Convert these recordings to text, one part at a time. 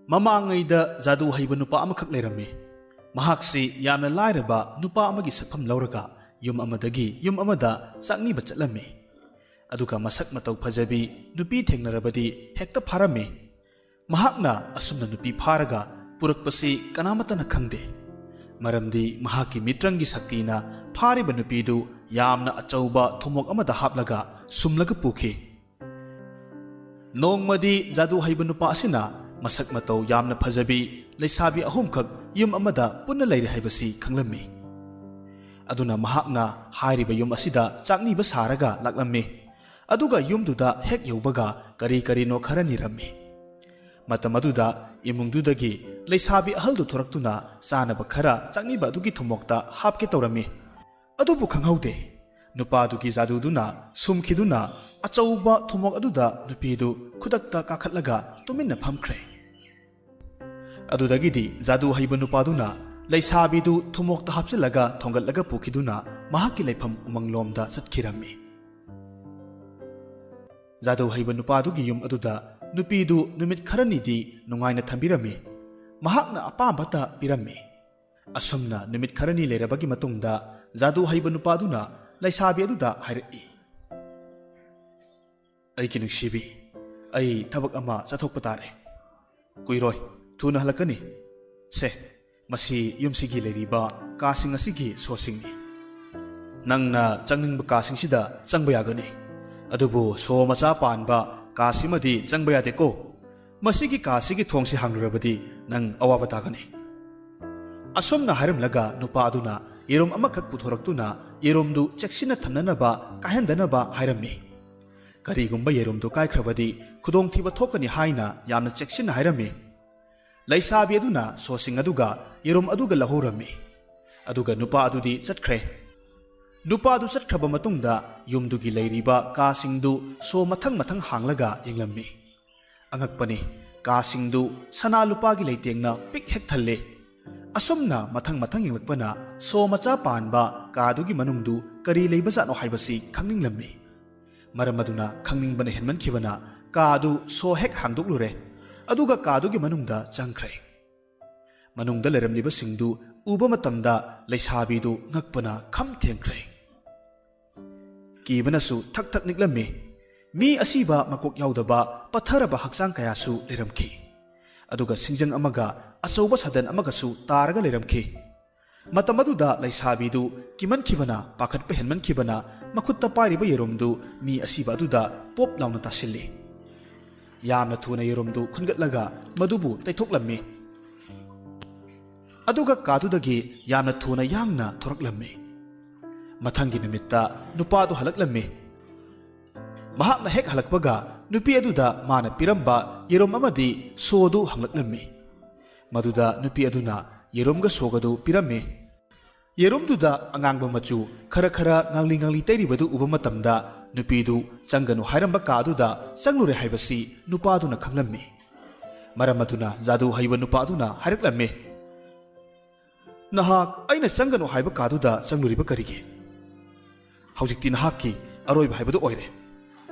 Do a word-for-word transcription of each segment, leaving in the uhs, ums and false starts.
ꯃꯃꯥꯡꯉꯩꯗ ꯖꯥꯗꯨ ꯍꯩꯕ ꯅꯨꯄꯥ ꯑꯃꯈꯛ ꯂꯩꯔꯝꯃꯤ꯫ ꯃꯍꯥꯛꯁꯤ ꯌꯥꯝꯅ ꯂꯥꯏꯔꯕ ꯅꯨꯄꯥ ꯑꯃꯒꯤ ꯁꯛꯐꯝ ꯂꯧꯔꯒ ꯌꯨꯝ ꯑꯃꯗꯒꯤ ꯌꯨꯝ ꯑꯃꯗ ꯆꯥꯛꯅꯤꯕ ꯆꯠꯂꯝꯃꯤ꯫ ꯑꯗꯨꯒ ꯃꯁꯛ ꯃꯇꯧ ꯐꯖꯕꯤ ꯅꯨꯄꯤ ꯊꯦꯡꯅꯔꯕꯗꯤ ꯍꯦꯛꯇ ꯐꯥꯔꯝꯃꯤ꯫ ꯃꯍꯥꯛꯅ ꯑꯁꯨꯝꯅ ꯅꯨꯄꯤ ꯐꯥꯔꯒ ꯄꯨꯔꯛꯄꯁꯤ ꯀꯅꯥꯃꯠꯇꯅ ꯈꯪꯗꯦ꯫ ꯃꯔꯝꯗꯤ ꯃꯍꯥꯛꯀꯤ ꯃꯤꯇ꯭ꯔꯪꯒꯤ ꯁꯛꯇꯤꯅ ꯐꯥꯔꯤꯕ ꯅꯨꯄꯤꯗꯨ ꯌꯥꯝꯅ ꯑꯆꯧꯕ ꯊꯨꯝꯃꯣꯛ ꯑꯃꯗ ꯍꯥꯞꯂꯒ ꯁꯨꯝꯂꯒ ꯄꯨꯈꯤ꯫ ꯅꯣꯡꯃꯗꯤ ꯖꯥꯗꯨ ꯍꯩꯕ ꯅꯨꯄꯥ ꯑꯁꯤꯅ ꯃꯁꯛ ꯃꯇꯧ ꯌꯥꯝꯅ ꯐꯖꯕꯤ ꯂꯩꯁꯥꯕꯤ ꯑꯍꯨꯝꯈꯛ ꯌꯨꯝ ꯑꯃꯗ ꯄꯨꯟꯅ ꯂꯩꯔꯦ ꯍꯥꯏꯕꯁꯤ ꯈꯪꯂꯝꯃꯤ꯫ ꯑꯗꯨꯅ ꯃꯍꯥꯛꯅ ꯍꯥꯏꯔꯤꯕ ꯌꯨꯝ ꯑꯁꯤꯗ ꯆꯥꯛꯅꯤꯕ ꯁꯥꯔꯒ ꯂꯥꯛꯂꯝꯃꯤ꯫ ꯑꯗꯨꯒ ꯌꯨꯝꯗꯨꯗ ꯍꯦꯛ ꯌꯧꯕꯒ ꯀꯔꯤ ꯀꯔꯤꯅꯣ ꯈꯔ ꯅꯤꯔꯝꯃꯤ꯫ ꯃꯇꯝ ꯑꯗꯨꯗ ꯏꯃꯨꯡꯗꯨꯗꯒꯤ ꯂꯩꯁꯥꯕꯤ ꯑꯍꯜꯗꯨ ꯊꯣꯔꯛꯇꯨꯅ ꯆꯥꯅꯕ ꯈꯔ ꯆꯥꯛꯅꯤꯕ ꯑꯗꯨꯒꯤ ꯊꯨꯝꯃꯣꯛꯇ ꯍꯥꯞꯀꯦ ꯇꯧꯔꯝꯃꯤ꯫ ꯑꯗꯨꯕꯨ ꯈꯪꯍꯧꯗꯦ, ꯅꯨꯄꯥꯗꯨꯒꯤ ꯖꯥꯗꯨꯗꯨꯅ ꯁꯨꯝꯈꯤꯗꯨꯅ ꯑꯆꯧꯕ ꯊꯨꯝꯃꯣꯛ ꯑꯗꯨꯗ ꯅꯨꯄꯤꯗꯨ ꯈꯨꯗꯛꯇ ꯀꯥꯈꯠꯂꯒ ꯇꯨꯃꯤꯟꯅ ꯐꯝꯈ꯭ꯔꯦ꯫ ꯑꯗꯨꯗꯒꯤꯗꯤ ꯖꯥꯗꯨ ꯍꯩꯕ ꯅꯨꯄꯥꯗꯨꯅ ꯂꯩꯁꯥꯕꯤꯗꯨ ꯊꯨꯝꯃꯣꯛꯇ ꯍꯥꯞꯆꯤꯜꯂꯒ ꯊꯣꯡꯒꯠꯂꯒ ꯄꯨꯈꯤꯗꯨꯅ ꯃꯍꯥꯛꯀꯤ ꯂꯩꯐꯝ ꯎꯃꯪꯂꯣꯝꯗ ꯆꯠꯈꯤꯔꯝꯃꯤ꯫ ꯖꯥꯗꯨ ꯍꯩꯕ ꯅꯨꯄꯥꯗꯨꯒꯤ ꯌꯨꯝ ꯑꯗꯨꯗ ꯅꯨꯄꯤꯗꯨ ꯅꯨꯃꯤꯠ ꯈꯔꯅꯤꯗꯤ ꯅꯨꯡꯉꯥꯏꯅ ꯊꯝꯕꯤꯔꯝꯃꯤ꯫ ꯃꯍꯥꯛꯅ ꯑꯄꯥꯝꯕꯇ ꯄꯤꯔꯝꯃꯤ꯫ ꯑꯁꯨꯝꯅ ꯅꯨꯃꯤꯠ ꯈꯔꯅꯤ ꯂꯩꯔꯕꯒꯤ ꯃꯇꯨꯡꯗ ꯖꯥꯗꯨ ꯍꯩꯕ ꯅꯨꯄꯥꯗꯨꯅ ꯂꯩꯁꯥꯕꯤ ꯑꯗꯨꯗ ꯍꯥꯏꯔꯛꯏ, "ꯑꯩꯒꯤ ꯅꯨꯡꯁꯤꯕꯤ, ꯑꯩ ꯊꯕꯛ ꯑꯃ ꯆꯠꯊꯣꯛꯄ ꯇꯥꯔꯦ꯫ ꯀꯨꯏꯔꯣꯏ, ꯊꯨꯅ ꯍꯜꯂꯛꯀꯅꯤ꯫ ꯁꯦ, ꯃꯁꯤ ꯌꯨꯝꯁꯤꯒꯤ ꯂꯩꯔꯤꯕ ꯀꯥꯁꯤꯡ ꯑꯁꯤꯒꯤ ꯁꯣꯁꯤꯡꯅꯤ꯫ ꯅꯪꯅ ꯆꯪꯅꯤꯡꯕ ꯀꯥꯁꯤꯡꯁꯤꯗ ꯆꯪꯕ ꯌꯥꯒꯅꯤ, ꯑꯗꯨꯕꯨ ꯁꯣ ꯃꯆꯥ ꯄꯥꯟꯕ ꯀꯥꯁꯤꯃꯗꯤ ꯆꯪꯕ ꯌꯥꯗꯦꯀꯣ꯫ ꯃꯁꯤꯒꯤ ꯀꯥꯁꯤꯒꯤ ꯊꯣꯡꯁꯤ ꯍꯥꯡꯂꯨꯔꯕꯗꯤ ꯅꯪ ꯑꯋꯥꯕ ꯇꯥꯒꯅꯤ꯫" ꯑꯁꯨꯝꯅ ꯍꯥꯏꯔꯝꯂꯒ ꯅꯨꯄꯥ ꯑꯗꯨꯅ ꯌꯦꯔꯨꯝ ꯑꯃꯈꯛ ꯄꯨꯊꯣꯔꯛꯇꯨꯅ ꯌꯦꯔꯨꯝꯗꯨ ꯆꯦꯛꯁꯤꯟꯅ ꯊꯝꯅꯅꯕ, ꯀꯥꯏꯍꯟꯗꯅꯕ ꯍꯥꯏꯔꯝꯃꯤ꯫ ꯀꯔꯤꯒꯨꯝꯕ ꯌꯦꯔꯨꯝꯗꯨ ꯀꯥꯏꯈ꯭ꯔꯕꯗꯤ ꯈꯨꯗꯣꯡꯊꯤꯕ ꯊꯣꯛꯀꯅꯤ ꯍꯥꯏꯅ ꯌꯥꯝꯅ ꯆꯦꯛꯁꯤꯟꯅ ꯍꯥꯏꯔꯝꯃꯤ꯫ ꯂꯩꯁꯥꯕꯤ ꯑꯗꯨꯅ ꯁꯣꯁꯤꯡ ꯑꯗꯨꯒ ꯌꯦꯔꯨꯝ ꯑꯗꯨꯒ ꯂꯧꯍꯧꯔꯝꯃꯤ꯫ ꯑꯗꯨꯒ ꯅꯨꯄꯥ ꯑꯗꯨꯗꯤ ꯆꯠꯈ꯭ꯔꯦ꯫ ꯅꯨꯄꯥ ꯑꯗꯨ ꯆꯠꯈ꯭ꯔꯕ ꯃꯇꯨꯡꯗ ꯌꯨꯝꯗꯨꯒꯤ ꯂꯩꯔꯤꯕ ꯀꯥꯁꯤꯡꯗꯨ ꯁꯣ ꯃꯊꯪ ꯃꯊꯪ ꯍꯥꯡꯂꯒ ꯌꯦꯡꯂꯝꯃꯤ꯫ ꯑꯉꯛꯄꯅꯤ, ꯀꯥꯁꯤꯡꯗꯨ ꯁꯅꯥ ꯂꯨꯄꯥꯒꯤ ꯂꯩꯇꯦꯡꯅ ꯄꯤꯛ ꯍꯦꯛ ꯊꯜꯂꯦ꯫ ꯑꯁꯨꯝꯅ ꯃꯊꯪ ꯃꯊꯪ ꯌꯦꯡꯂꯛꯄꯅ ꯁꯣ ꯃꯆꯥ ꯄꯥꯟꯕ ꯀꯥꯗꯨꯒꯤ ꯃꯅꯨꯡꯗꯨ ꯀꯔꯤ ꯂꯩꯕꯖꯥꯠꯅꯣ ꯍꯥꯏꯕꯁꯤ ꯈꯪꯅꯤꯡꯂꯝꯃꯤ꯫ ꯃꯔꯝ ꯑꯗꯨꯅ ꯈꯪꯅꯤꯡꯕꯅ ꯍꯦꯟꯃꯟꯈꯤꯕꯅ ꯀꯥꯗꯨ ꯁꯣ ꯍꯦꯛ ꯍꯥꯡꯗꯣꯛꯂꯨꯔꯦ꯫ ꯑꯗꯨꯒ ꯀꯥꯗꯨꯒꯤ ꯃꯅꯨꯡꯗ ꯆꯪꯈ꯭ꯔꯦ꯫ ꯃꯅꯨꯡꯗ ꯂꯩꯔꯝꯂꯤꯕꯁꯤꯡꯗꯨ ꯎꯕ ꯃꯇꯝꯗ ꯂꯩꯁꯥꯕꯤꯗꯨ ꯉꯛꯄꯅ ꯈꯝ ꯊꯦꯡꯈ꯭ꯔꯦ꯫ ꯀꯤꯕꯅꯁꯨ ꯊꯛ ꯊꯛ ꯅꯤꯛꯂꯝꯃꯤ꯫ ꯃꯤ ꯑꯁꯤꯕ ꯃꯀꯣꯛ ꯌꯥꯎꯗꯕ ꯄꯠꯊꯔꯕ ꯍꯛꯆꯥꯡ ꯀꯌꯥꯁꯨ ꯂꯩꯔꯝꯈꯤ꯫ ꯑꯗꯨꯒ ꯁꯤꯡꯖꯪ ꯑꯃꯒ ꯑꯆꯧꯕ ꯁꯥꯗꯟ ꯑꯃꯒꯁꯨ ꯇꯥꯔꯒ ꯂꯩꯔꯝꯈꯤ꯫ ꯃꯇꯝ ꯑꯗꯨꯗ ꯂꯩꯁꯥꯕꯤꯗꯨ ꯀꯤꯃꯟꯈꯤꯕꯅ, ꯄꯥꯈꯠꯄ ꯍꯦꯟꯃꯟꯈꯤꯕꯅ ꯃꯈꯨꯠꯇ ꯄꯥꯏꯔꯤꯕ ꯌꯦꯔꯨꯝꯗꯨ ꯃꯤ ꯑꯁꯤꯕ ꯑꯗꯨꯗ ꯄꯣꯞ ꯂꯥꯎꯅ ꯇꯥꯁꯤꯜꯂꯤ꯫ ꯌꯥꯝꯅ ꯊꯨꯅ ꯌꯦꯔꯨꯝꯗꯨ ꯈꯨꯟꯒꯠꯂꯒ ꯃꯗꯨꯕꯨ ꯇꯩꯊꯣꯛꯂꯝꯃꯤ꯫ ꯑꯗꯨꯒ ꯀꯥꯗꯨꯗꯒꯤ ꯌꯥꯝꯅ ꯊꯨꯅ ꯌꯥꯡꯅ ꯊꯣꯔꯛꯂꯝꯃꯤ꯫ ꯃꯊꯪꯒꯤ ꯅꯨꯃꯤꯠꯇ ꯅꯨꯄꯥꯗꯨ ꯍꯜꯂꯛꯂꯝꯃꯤ꯫ ꯃꯍꯥꯛꯅ ꯍꯦꯛ ꯍꯜꯂꯛꯄꯒ ꯅꯨꯄꯤ ꯑꯗꯨꯗ ꯃꯥꯅ ꯄꯤꯔꯝꯕ ꯌꯦꯔꯨꯝ ꯑꯃꯗꯤ ꯁꯣꯗꯨ ꯍꯪꯂꯛꯂꯝꯃꯤ꯫ ꯃꯗꯨꯗ ꯅꯨꯄꯤ ꯑꯗꯨꯅ ꯌꯦꯔꯨꯝꯒ ꯁꯣꯒꯗꯨ ꯄꯤꯔꯝꯃꯤ꯫ ꯌꯦꯔꯨꯝꯗꯨꯗ ꯑꯉꯥꯡꯕ ꯃꯆꯨ ꯈꯔ ꯈꯔ ꯉꯥꯡꯂꯤ ꯉꯥꯡꯂꯤ ꯇꯩꯔꯤꯕꯗꯨ ꯎꯕ ꯃꯇꯝꯗ ꯅꯨꯄꯤꯗꯨ ꯆꯪꯒꯅꯨ ꯍꯥꯏꯔꯝꯕ ꯀꯥꯗꯨꯗ ꯆꯪꯂꯨꯔꯦ ꯍꯥꯏꯕꯁꯤ ꯅꯨꯄꯥꯗꯨꯅ ꯈꯪꯂꯝꯃꯤ꯫ ꯃꯔꯝ ꯑꯗꯨꯅ ꯖꯥꯗꯨ ꯍꯩꯕ ꯅꯨꯄꯥꯗꯨꯅ ꯍꯥꯏꯔꯛꯂꯝꯃꯤ, "ꯅꯍꯥꯛ ꯑꯩꯅ ꯆꯪꯒꯅꯨ ꯍꯥꯏꯕ ꯀꯥꯗꯨꯗ ꯆꯪꯂꯨꯔꯤꯕ ꯀꯔꯤꯒꯤ? ꯍꯧꯖꯤꯛꯇꯤ ꯅꯍꯥꯛꯀꯤ ꯑꯔꯣꯏꯕ ꯍꯥꯏꯕꯗꯨ ꯑꯣꯏꯔꯦ"꯫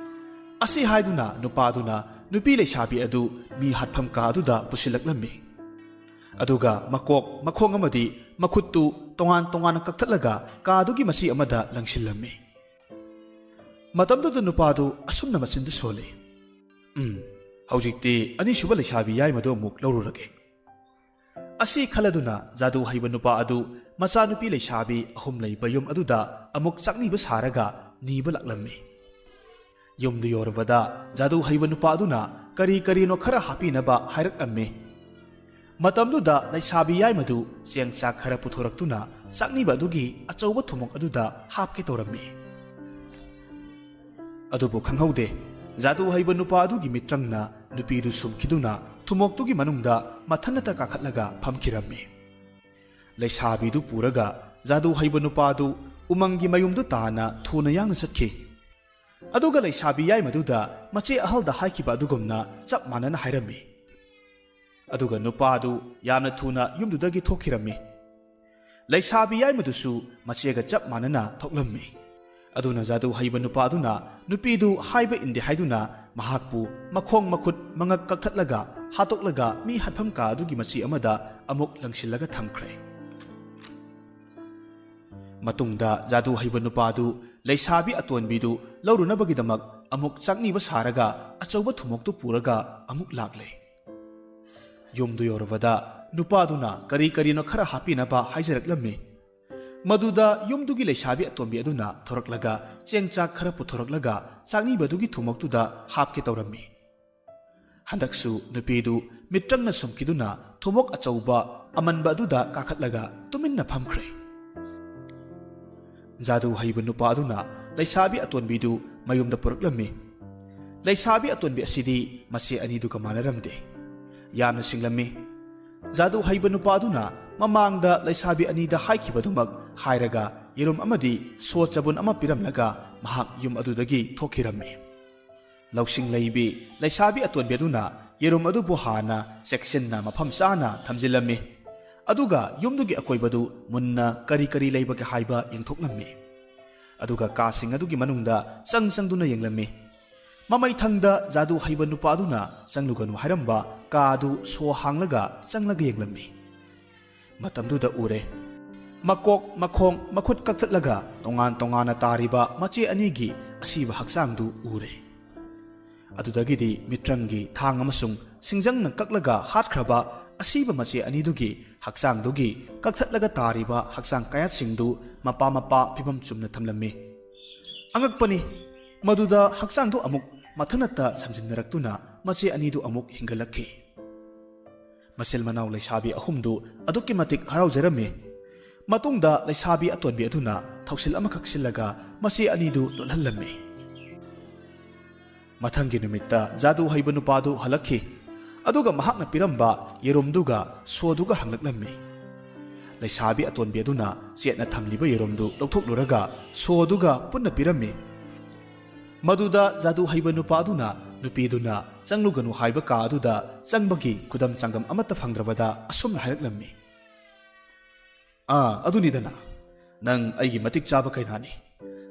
ꯑꯁꯤ ꯍꯥꯏꯗꯨꯅ ꯅꯨꯄꯥꯗꯨꯅ ꯅꯨꯄꯤ ꯂꯩꯁꯥꯕꯤ ꯑꯗꯨ ꯃꯤ ꯍꯥꯠꯐꯝ ꯀꯥ ꯑꯗꯨꯗ ꯄꯨꯁꯤꯜꯂꯛꯂꯝꯃꯤ꯫ ꯑꯗꯨꯒ ꯃꯀꯣꯛ, ꯃꯈꯣꯡ ꯑꯃꯗꯤ ꯃꯈꯨꯠꯇꯨ ꯇꯣꯉꯥꯟ ꯇꯣꯉꯥꯟꯅ ꯀꯛꯊꯠꯂꯒ ꯀꯥꯗꯨꯒꯤ ꯃꯆꯤ ꯑꯃꯗ ꯂꯪꯁꯤꯜꯂꯝꯃꯤ꯫ ꯃꯇꯝꯗꯨꯗ ꯅꯨꯄꯥꯗꯨ ꯑꯁꯨꯝꯅ ꯃꯆꯤꯟꯗ ꯁꯣꯜꯂꯤ, "ꯎꯝ, ꯍꯧꯖꯤꯛꯇꯤ ꯑꯅꯤꯁꯨꯕ ꯂꯩꯁꯥꯕꯤ ꯌꯥꯏꯃꯗꯨ ꯑꯃꯨꯛ ꯂꯧꯔꯨꯔꯒꯦ"꯫ ꯑꯁꯤ ꯈꯜꯂꯗꯨꯅ ꯖꯥꯗꯨ ꯍꯩꯕ ꯅꯨꯄꯥ ꯑꯗꯨ ꯃꯆꯥꯅꯨꯄꯤ ꯂꯩꯁꯥꯕꯤ ꯑꯍꯨꯝ ꯂꯩꯕ ꯌꯨꯝ ꯑꯗꯨꯗ ꯑꯃꯨꯛ ꯆꯥꯛꯅꯤꯕ ꯁꯥꯔꯒ ꯅꯤꯕ ꯂꯥꯛꯂꯝꯃꯤ꯫ ꯌꯨꯝꯗꯨ ꯌꯧꯔꯕꯗ ꯖꯥꯗꯨ ꯍꯩꯕ ꯅꯨꯄꯥ ꯑꯗꯨꯅ ꯀꯔꯤ ꯀꯔꯤꯅꯣ ꯈꯔ ꯍꯥꯞꯄꯤꯅꯕ ꯍꯥꯏꯔꯛꯂꯝꯃꯤ꯫ ꯃꯇꯝꯗꯨꯗ ꯂꯩꯁꯥꯕꯤ ꯌꯥꯏꯃꯗꯨ ꯆꯦꯡ ꯆꯥꯛ ꯈꯔ ꯄꯨꯊꯣꯔꯛꯇꯨꯅ ꯆꯥꯛꯅꯤꯕ ꯑꯗꯨꯒꯤ ꯑꯆꯧꯕ ꯊꯨꯝꯃꯣꯛ ꯑꯗꯨꯗ ꯍꯥꯞꯀꯦ ꯇꯧꯔꯝꯃꯤ꯫ ꯑꯗꯨꯕꯨ ꯈꯪꯍꯧꯗꯦ, ꯖꯥꯗꯨ ꯍꯩꯕ ꯅꯨꯄꯥ ꯑꯗꯨꯒꯤ ꯃꯤꯇ꯭ꯔꯪꯅ ꯅꯨꯄꯤꯗꯨ ꯁꯨꯝꯈꯤꯗꯨꯅ ꯊꯨꯝꯃꯣꯛꯇꯨꯒꯤ ꯃꯅꯨꯡꯗ ꯃꯊꯟꯅꯇ ꯀꯥꯈꯠꯂꯒ ꯐꯝꯈꯤꯔꯝꯃꯤ꯫ ꯂꯩꯁꯥꯕꯤꯗꯨ ꯄꯨꯔꯒ ꯖꯥꯗꯨ ꯍꯩꯕ ꯅꯨꯄꯥꯗꯨ ꯎꯃꯪꯒꯤ ꯃꯌꯨꯝꯗꯨ ꯇꯥꯅ ꯊꯨꯅ ꯌꯥꯡꯅ ꯆꯠꯈꯤ꯫ ꯑꯗꯨꯒ ꯂꯩꯁꯥꯕꯤ ꯌꯥꯏꯃꯗꯨꯗ ꯃꯆꯦ ꯑꯍꯜꯗ ꯍꯥꯏꯈꯤꯕ ꯑꯗꯨꯒꯨꯝꯅ ꯆꯞ ꯃꯥꯟꯅꯅ ꯍꯥꯏꯔꯝꯃꯤ꯫ ꯑꯗꯨꯒ ꯅꯨꯄꯥꯗꯨ ꯌꯥꯝꯅ ꯊꯨꯅ ꯌꯨꯝꯗꯨꯗꯒꯤ ꯊꯣꯛꯈꯤꯔꯝꯃꯤ꯫ ꯂꯩꯁꯥꯕꯤ ꯌꯥꯏꯃꯗꯨꯁꯨ ꯃꯆꯦꯒ ꯆꯞ ꯃꯥꯟꯅꯅ ꯊꯣꯛꯂꯝꯃꯤ꯫ ꯑꯗꯨꯅ ꯖꯥꯗꯨ ꯍꯩꯕ ꯅꯨꯄꯥꯗꯨꯅ ꯅꯨꯄꯤꯗꯨ ꯍꯥꯏꯕ ꯏꯟꯗꯦ ꯍꯥꯏꯗꯨꯅ ꯃꯍꯥꯛꯄꯨ ꯃꯈꯣꯡ ꯃꯈꯨꯠ ꯃꯉꯛ ꯀꯛꯊꯠꯂꯒ ꯍꯥꯠꯇꯣꯛꯂꯒ ꯃꯤ ꯍꯥꯠꯐꯝ ꯀꯥ ꯑꯗꯨꯒꯤ ꯃꯆꯤ ꯑꯃꯗ ꯑꯃꯨꯛ ꯂꯪꯁꯤꯜꯂꯒ ꯊꯝꯈ꯭ꯔꯦ꯫ ꯃꯇꯨꯡꯗ ꯖꯥꯗꯨ ꯍꯩꯕ ꯅꯨꯄꯥꯗꯨ ꯂꯩꯁꯥꯕꯤ ꯑꯇꯣꯟꯕꯤꯗꯨ ꯂꯧꯔꯨꯅꯕꯒꯤꯗꯃꯛ ꯑꯃꯨꯛ ꯆꯥꯛꯅꯤꯕ ꯁꯥꯔꯒ ꯑꯆꯧꯕ ꯊꯨꯝꯃꯣꯛꯇꯨ ꯄꯨꯔꯒ ꯑꯃꯨꯛ ꯂꯥꯛꯂꯦ꯫ ꯌꯨꯝꯗꯨ ꯌꯧꯔꯕꯗ ꯅꯨꯄꯥꯗꯨꯅ ꯀꯔꯤ ꯀꯔꯤꯅꯣ ꯈꯔ ꯍꯥꯞꯄꯤꯅꯕ ꯍꯥꯏꯖꯔꯛꯂꯝꯃꯤ꯫ ꯃꯗꯨꯗ ꯌꯨꯝꯗꯨꯒꯤ ꯂꯩꯁꯥꯕꯤ ꯑꯇꯣꯟꯕꯤ ꯑꯗꯨꯅ ꯊꯣꯔꯛꯂꯒ ꯆꯦꯡ ꯆꯥꯛ ꯈꯔ ꯄꯨꯊꯣꯔꯛꯂꯒ ꯆꯥꯛꯅꯤꯕꯗꯨꯒꯤ ꯊꯨꯝꯃꯣꯛꯇꯨꯗ ꯍꯥꯞꯀꯦ ꯇꯧꯔꯝꯃꯤ꯫ ꯍꯟꯗꯛꯁꯨ ꯅꯨꯄꯤꯗꯨ ꯃꯤꯇ꯭ꯔꯪꯅ ꯁꯨꯝꯈꯤꯗꯨꯅ ꯊꯨꯝꯃꯣꯛ ꯑꯆꯧꯕ ꯑꯃꯟꯕ ꯑꯗꯨꯗ ꯀꯥꯈꯠꯂꯒ ꯇꯨꯃꯤꯟꯅ ꯐꯝꯈ꯭ꯔꯦ꯫ ꯖꯥꯗꯨ ꯍꯩꯕ ꯅꯨꯄꯥ ꯑꯗꯨꯅ ꯂꯩꯁꯥꯕꯤ ꯑꯇꯣꯟꯕꯤꯗꯨ ꯃꯌꯨꯝꯗ ꯄꯨꯔꯛꯂꯝꯃꯤ꯫ ꯂꯩꯁꯥꯕꯤ ꯑꯇꯣꯟꯕꯤ ꯑꯁꯤꯗꯤ ꯃꯆꯦ ꯑꯅꯤꯗꯨꯒ ꯃꯥꯟꯅꯔꯝꯗꯦ꯫ ꯌꯥꯝꯅ ꯁꯤꯡꯂꯝꯃꯤ꯫ ꯖꯥꯗꯨ ꯍꯩꯕ ꯅꯨꯄꯥ ꯑꯗꯨꯅ ꯃꯃꯥꯡꯗ ꯂꯩꯁꯥꯕꯤ ꯑꯅꯤꯗ ꯍꯥꯏꯈꯤꯕꯗꯨꯃꯛ ꯍꯥꯏꯔꯒ ꯌꯦꯔꯨꯝ ꯑꯃꯗꯤ ꯁꯣ ꯆꯕꯨꯟ ꯑꯃ ꯄꯤꯔꯝꯂꯒ ꯃꯍꯥꯛ ꯌꯨꯝ ꯑꯗꯨꯗꯒꯤ ꯊꯣꯛꯈꯤꯔꯝꯃꯤ꯫ ꯂꯧꯁꯤꯡ ꯂꯩꯕꯤ ꯂꯩꯁꯥꯕꯤ ꯑꯇꯣꯟꯕꯤ ꯑꯗꯨꯅ ꯌꯦꯔꯨꯝ ꯑꯗꯨꯕꯨ ꯍꯥꯟꯅ ꯆꯦꯛꯁꯤꯟꯅ ꯃꯐꯝ ꯆꯥꯅ ꯊꯝꯖꯤꯜꯂꯝꯃꯤ꯫ ꯑꯗꯨꯒ ꯌꯨꯝꯗꯨꯒꯤ ꯑꯀꯣꯏꯕꯗꯨ ꯃꯨꯟꯅ ꯀꯔꯤ ꯀꯔꯤ ꯂꯩꯕꯒꯦ ꯍꯥꯏꯕ ꯌꯦꯡꯊꯣꯛꯂꯝꯃꯤ꯫ ꯑꯗꯨꯒ ꯀꯥꯁꯤꯡ ꯑꯗꯨꯒꯤ ꯃꯅꯨꯡꯗ ꯆꯪ ꯆꯪꯗꯨꯅ ꯌꯦꯡꯂꯝꯃꯤ꯫ ꯃꯃꯩꯊꯪꯗ ꯖꯥꯗꯨ ꯍꯩꯕ ꯅꯨꯄꯥ ꯑꯗꯨꯅ ꯆꯪꯂꯨꯒꯅꯨ ꯍꯥꯏꯔꯝꯕ ꯀꯥ ꯑꯗꯨ ꯁꯣ ꯍꯥꯡꯂꯒ ꯆꯪꯂꯒ ꯌꯦꯡꯂꯝꯃꯤ꯫ ꯃꯇꯝꯗꯨꯗ ꯎꯔꯦ꯫ ꯃꯀꯣꯛ, ꯃꯈꯣꯡ, ꯃꯈꯨꯠ ꯀꯛꯊꯠꯂꯒ ꯇꯣꯉꯥꯟ ꯇꯣꯉꯥꯟꯅ ꯇꯥꯔꯤꯕ ꯃꯆꯦ ꯑꯅꯤꯒꯤ ꯑꯁꯤꯕ ꯍꯛꯆꯥꯡꯗꯨ ꯎꯔꯦ꯫ ꯑꯗꯨꯗꯒꯤꯗꯤ ꯃꯤꯇ꯭ꯔꯪꯒꯤ ꯊꯥꯡ ꯑꯃꯁꯨꯡ ꯁꯤꯡꯖꯪꯅ ꯀꯛꯂꯒ ꯍꯥꯠꯈ꯭ꯔꯕ ꯑꯁꯤꯕ ꯃꯆꯦ ꯑꯅꯤꯗꯨꯒꯤ ꯍꯛꯆꯥꯡꯗꯨꯒꯤ ꯀꯛꯊꯠꯂꯒ ꯇꯥꯔꯤꯕ ꯍꯛꯆꯥꯡ ꯀꯌꯥꯠꯁꯤꯡꯗꯨ ꯃꯄꯥ ꯃꯄꯥ ꯐꯤꯕꯝ ꯆꯨꯝꯅ ꯊꯝꯂꯝꯃꯤ꯫ ꯑꯉꯛꯄꯅꯤ, ꯃꯗꯨꯗ ꯍꯛꯆꯥꯡꯗꯨ ꯑꯃꯨꯛ ꯃꯊꯅꯠꯇ ꯁꯝꯖꯤꯟꯅꯔꯛꯇꯨꯅ ꯃꯆꯦ ꯑꯅꯤꯗꯨ ꯑꯃꯨꯛ ꯍꯤꯡꯒꯠꯂꯛꯈꯤ꯫ ꯃꯆꯤꯜ ꯃꯅꯥꯎ ꯂꯩꯁꯥꯕꯤ ꯑꯍꯨꯝꯗꯨ ꯑꯗꯨꯛꯀꯤ ꯃꯇꯤꯛ ꯍꯔꯥꯎꯖꯔꯝꯃꯤ꯫ ꯃꯇꯨꯡꯗ ꯂꯩꯁꯥꯕꯤ ꯑꯇꯣꯟꯕꯤ ꯑꯗꯨꯅ ꯊꯧꯁꯤꯜ ꯑꯃꯈꯛ ꯁꯤꯜꯂꯒ ꯃꯆꯦ ꯑꯅꯤꯗꯨ ꯂꯣꯠꯍꯜꯂꯝꯃꯤ꯫ ꯃꯊꯪꯒꯤ ꯅꯨꯃꯤꯠꯇ ꯖꯥꯗꯨ ꯍꯩꯕ ꯅꯨꯄꯥꯗꯨ ꯍꯜꯂꯛꯈꯤ꯫ ꯑꯗꯨꯒ ꯃꯍꯥꯛꯅ ꯄꯤꯔꯝꯕ ꯌꯦꯔꯨꯝꯗꯨꯒ ꯁꯣꯗꯨꯒ ꯍꯪꯂꯛꯂꯝꯃꯤ꯫ ꯂꯩꯁꯥꯕꯤ ꯑꯇꯣꯟꯕꯤ ꯑꯗꯨꯅ ꯆꯦꯠꯅ ꯊꯝꯂꯤꯕ ꯌꯦꯔꯨꯝꯗꯨ ꯂꯧꯊꯣꯛꯂꯨꯔꯒ ꯁꯣꯗꯨꯒ ꯄꯨꯟꯅ ꯄꯤꯔꯝꯃꯤ꯫ ꯃꯗꯨꯗ ꯖꯥꯗꯨ ꯍꯩꯕ ꯅꯨꯄꯥ ꯑꯗꯨꯅ ꯅꯨꯄꯤꯗꯨꯅ ꯆꯪꯂꯨꯒꯅꯨ ꯍꯥꯏꯕ ꯀꯥ ꯑꯗꯨꯗ ꯆꯪꯕꯒꯤ ꯈꯨꯗꯝ ꯆꯥꯡꯗꯝ ꯑꯃꯠꯇ ꯐꯪꯗ꯭ꯔꯕꯗ ꯑꯁꯨꯝꯅ ꯍꯥꯏꯔꯛꯂꯝꯃꯤ, "ꯑꯥ, ꯑꯗꯨꯅꯤꯗꯅ, ꯅꯪ ꯑꯩꯒꯤ ꯃꯇꯤꯛ ꯆꯥꯕ ꯀꯩꯅꯥꯅꯤ꯫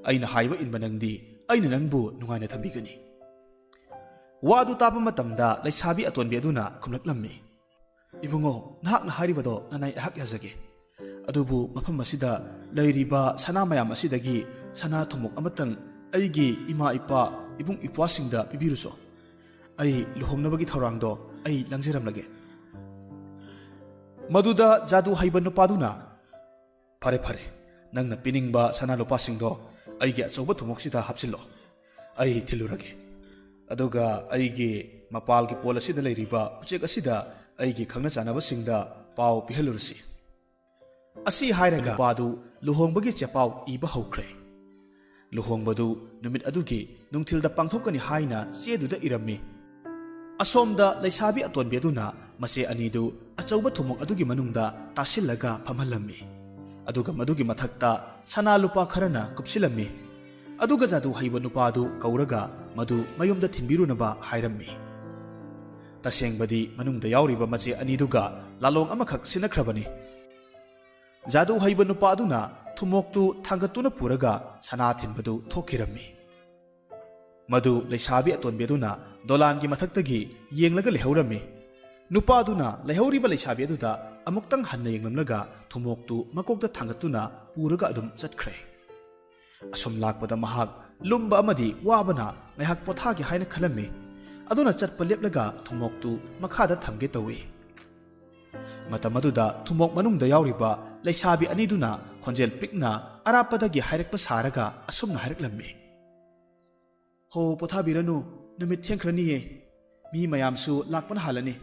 ꯑꯩꯅ ꯍꯥꯏꯕ ꯏꯟꯕ ꯅꯪꯗꯤ ꯑꯩꯅ ꯅꯪꯕꯨ ꯅꯨꯡꯉꯥꯏꯅ ꯊꯝꯕꯤꯒꯅꯤ꯫" ꯋꯥꯗꯨ ꯇꯥꯕ ꯃꯇꯝꯗ ꯂꯩꯁꯥꯕꯤ ꯑꯇꯣꯟꯕꯤ ꯑꯗꯨꯅ ꯈꯨꯝꯂꯛꯂꯝꯃꯤ, "ꯏꯕꯨꯡꯉꯣ, ꯅꯍꯥꯛꯅ ꯍꯥꯏꯔꯤꯕꯗꯣ ꯅꯅꯥꯏ ꯑꯩꯍꯥꯛ ꯌꯥꯖꯒꯦ꯫ ꯑꯗꯨꯕꯨ ꯃꯐꯝ ꯑꯁꯤꯗ ꯂꯩꯔꯤꯕ ꯁꯅꯥ ꯃꯌꯥꯝ ꯑꯁꯤꯗꯒꯤ ꯁꯅꯥ ꯊꯨꯝꯃꯣꯛ ꯑꯃꯇꯪ ꯑꯩꯒꯤ ꯏꯃꯥ ꯏꯄꯥ, ꯏꯕꯨꯡ ꯏꯄ꯭ꯋꯥꯁꯤꯡꯗ ꯄꯤꯕꯤꯔꯨꯁꯣ꯫ ꯑꯩ ꯂꯨꯍꯣꯡꯅꯕꯒꯤ ꯊꯧꯔꯥꯡꯗꯣ ꯑꯩ ꯂꯪꯖꯔꯝꯂꯒꯦ꯫" ꯃꯗꯨꯗ ꯖꯥꯗꯨ ꯍꯩꯕ ꯅꯨꯄꯥꯗꯨꯅ, "ꯐꯔꯦ, ꯐꯔꯦ, ꯅꯪꯅ ꯄꯤꯅꯤꯡꯕ ꯁꯅꯥ ꯂꯨꯄꯥꯁꯤꯡꯗꯣ ꯑꯩꯒꯤ ꯑꯆꯧꯕ ꯊꯨꯝꯃꯣꯛꯁꯤꯗ ꯍꯥꯞꯆꯤꯜꯂꯣ꯫ ꯑꯩ ꯊꯤꯜꯂꯨꯔꯒꯦ꯫ ꯑꯗꯨꯒ ꯑꯩꯒꯤ ꯃꯄꯥꯜꯒꯤ ꯄꯣꯜ ꯑꯁꯤꯗ ꯂꯩꯔꯤꯕ ꯎꯆꯦꯛ ꯑꯁꯤꯗ ꯑꯩꯒꯤ ꯈꯪꯅ ꯆꯥꯟꯅꯕꯁꯤꯡꯗ ꯄꯥꯎ ꯄꯤꯍꯜꯂꯨꯔꯁꯤ꯫" ꯑꯁꯤ ꯍꯥꯏꯔꯒ ꯅꯨꯄꯥꯗꯨ ꯂꯨꯍꯣꯡꯕꯒꯤ ꯆꯦꯄꯥꯎ ꯏꯕ ꯍꯧꯈ꯭ꯔꯦ꯫ ꯂꯨꯍꯣꯡꯕꯗꯨ ꯅꯨꯃꯤꯠ ꯑꯗꯨꯒꯤ ꯅꯨꯡꯊꯤꯜꯗ ꯄꯥꯡꯊꯣꯛꯀꯅꯤ ꯍꯥꯏꯅ ꯆꯦꯗꯨꯗ ꯏꯔꯝꯃꯤ꯫ ꯑꯁꯣꯝꯗ ꯂꯩꯁꯥꯕꯤ ꯑꯇꯣꯟꯕꯤ ꯑꯗꯨꯅ ꯃꯆꯦ ꯑꯅꯤꯗꯨ ꯑꯆꯧꯕ ꯊꯨꯝꯃꯣꯛ ꯑꯗꯨꯒꯤ ꯃꯅꯨꯡꯗ ꯇꯥꯁꯤꯜꯂꯒ ꯐꯝꯍꯜꯂꯝꯃꯤ꯫ ꯑꯗꯨꯒ ꯃꯗꯨꯒꯤ ꯃꯊꯛꯇ ꯁꯅꯥ ꯂꯨꯄꯥ ꯈꯔꯅ ꯀꯨꯞꯁꯤꯜꯂꯝꯃꯤ꯫ ꯑꯗꯨꯒ ꯖꯥꯗꯨ ꯍꯩꯕ ꯅꯨꯄꯥꯗꯨ ꯀꯧꯔꯒ ꯃꯗꯨ ꯃꯌꯨꯝꯗ ꯊꯤꯟꯕꯤꯔꯨꯅꯕ ꯍꯥꯏꯔꯝꯃꯤ꯫ ꯇꯁꯦꯡꯕꯗꯤ ꯃꯅꯨꯡꯗ ꯌꯥꯎꯔꯤꯕ ꯃꯆꯦ ꯑꯅꯤꯗꯨꯒ ꯂꯥꯂꯣꯡ ꯑꯃꯈꯛ ꯁꯤꯟꯅꯈ꯭ꯔꯕꯅꯤ꯫ ꯖꯥꯗꯨ ꯍꯩꯕ ꯅꯨꯄꯥ ꯑꯗꯨꯅ ꯊꯨꯝꯃꯣꯛꯇꯨ ꯊꯥꯡꯒꯠꯇꯨꯅ ꯄꯨꯔꯒ ꯁꯅꯥ ꯊꯤꯟꯕꯗꯨ ꯊꯣꯛꯈꯤꯔꯝꯃꯤ꯫ ꯃꯗꯨ ꯂꯩꯁꯥꯕꯤ ꯑꯇꯣꯟꯕꯤ ꯑꯗꯨꯅ ꯗꯣꯂꯥꯟꯒꯤ ꯃꯊꯛꯇꯒꯤ ꯌꯦꯡꯂꯒ ꯂꯩꯍꯧꯔꯝꯃꯤ꯫ ꯅꯨꯄꯥꯗꯨꯅ ꯂꯩꯍꯧꯔꯤꯕ ꯂꯩꯁꯥꯕꯤ ꯑꯗꯨꯗ ꯑꯃꯨꯛꯇꯪ ꯍꯟꯅ ꯌꯦꯡꯂꯝꯂꯒ ꯊꯨꯝꯃꯣꯛꯇꯨ ꯃꯀꯣꯛꯇ ꯊꯥꯡꯒꯠꯇꯨꯅ ꯄꯨꯔꯒ ꯑꯗꯨꯝ ꯆꯠꯈ꯭ꯔꯦ꯫ ꯑꯁꯨꯝ ꯂꯥꯛꯄꯗ ꯃꯍꯥꯛ ꯂꯨꯝꯕ ꯑꯃꯗꯤ ꯋꯥꯕꯅ ꯉꯥꯏꯍꯥꯛ ꯄꯣꯊꯥꯒꯦ ꯍꯥꯏꯅ ꯈꯜꯂꯝꯃꯤ꯫ ꯑꯗꯨꯅ ꯆꯠꯄ ꯂꯦꯞꯂꯒ ꯊꯨꯝꯃꯣꯛꯇꯨ ꯃꯈꯥꯗ ꯊꯝꯒꯦ ꯇꯧꯏ꯫ ꯃꯇꯝ ꯑꯗꯨꯗ ꯊꯨꯝꯃꯣꯛ ꯃꯅꯨꯡꯗ ꯌꯥꯎꯔꯤꯕ ꯂꯩꯁꯥꯕꯤ ꯑꯅꯤꯗꯨꯅ ꯈꯣꯟꯖꯦꯜ ꯄꯤꯛꯅ ꯑꯔꯥꯞꯄꯗꯒꯤ ꯍꯥꯏꯔꯛꯄ ꯁꯥꯔꯒ ꯑꯁꯨꯝꯅ ꯍꯥꯏꯔꯛꯂꯝꯃꯤ, "ꯍꯣ, ꯄꯣꯊꯥꯕꯤꯔꯅꯨ, ꯅꯨꯃꯤꯠ ꯊꯦꯡꯈ꯭ꯔꯅꯤꯌꯦ, ꯃꯤ ꯃꯌꯥꯝꯁꯨ ꯂꯥꯛꯄꯅ ꯍꯥꯜꯂꯅꯤ꯫"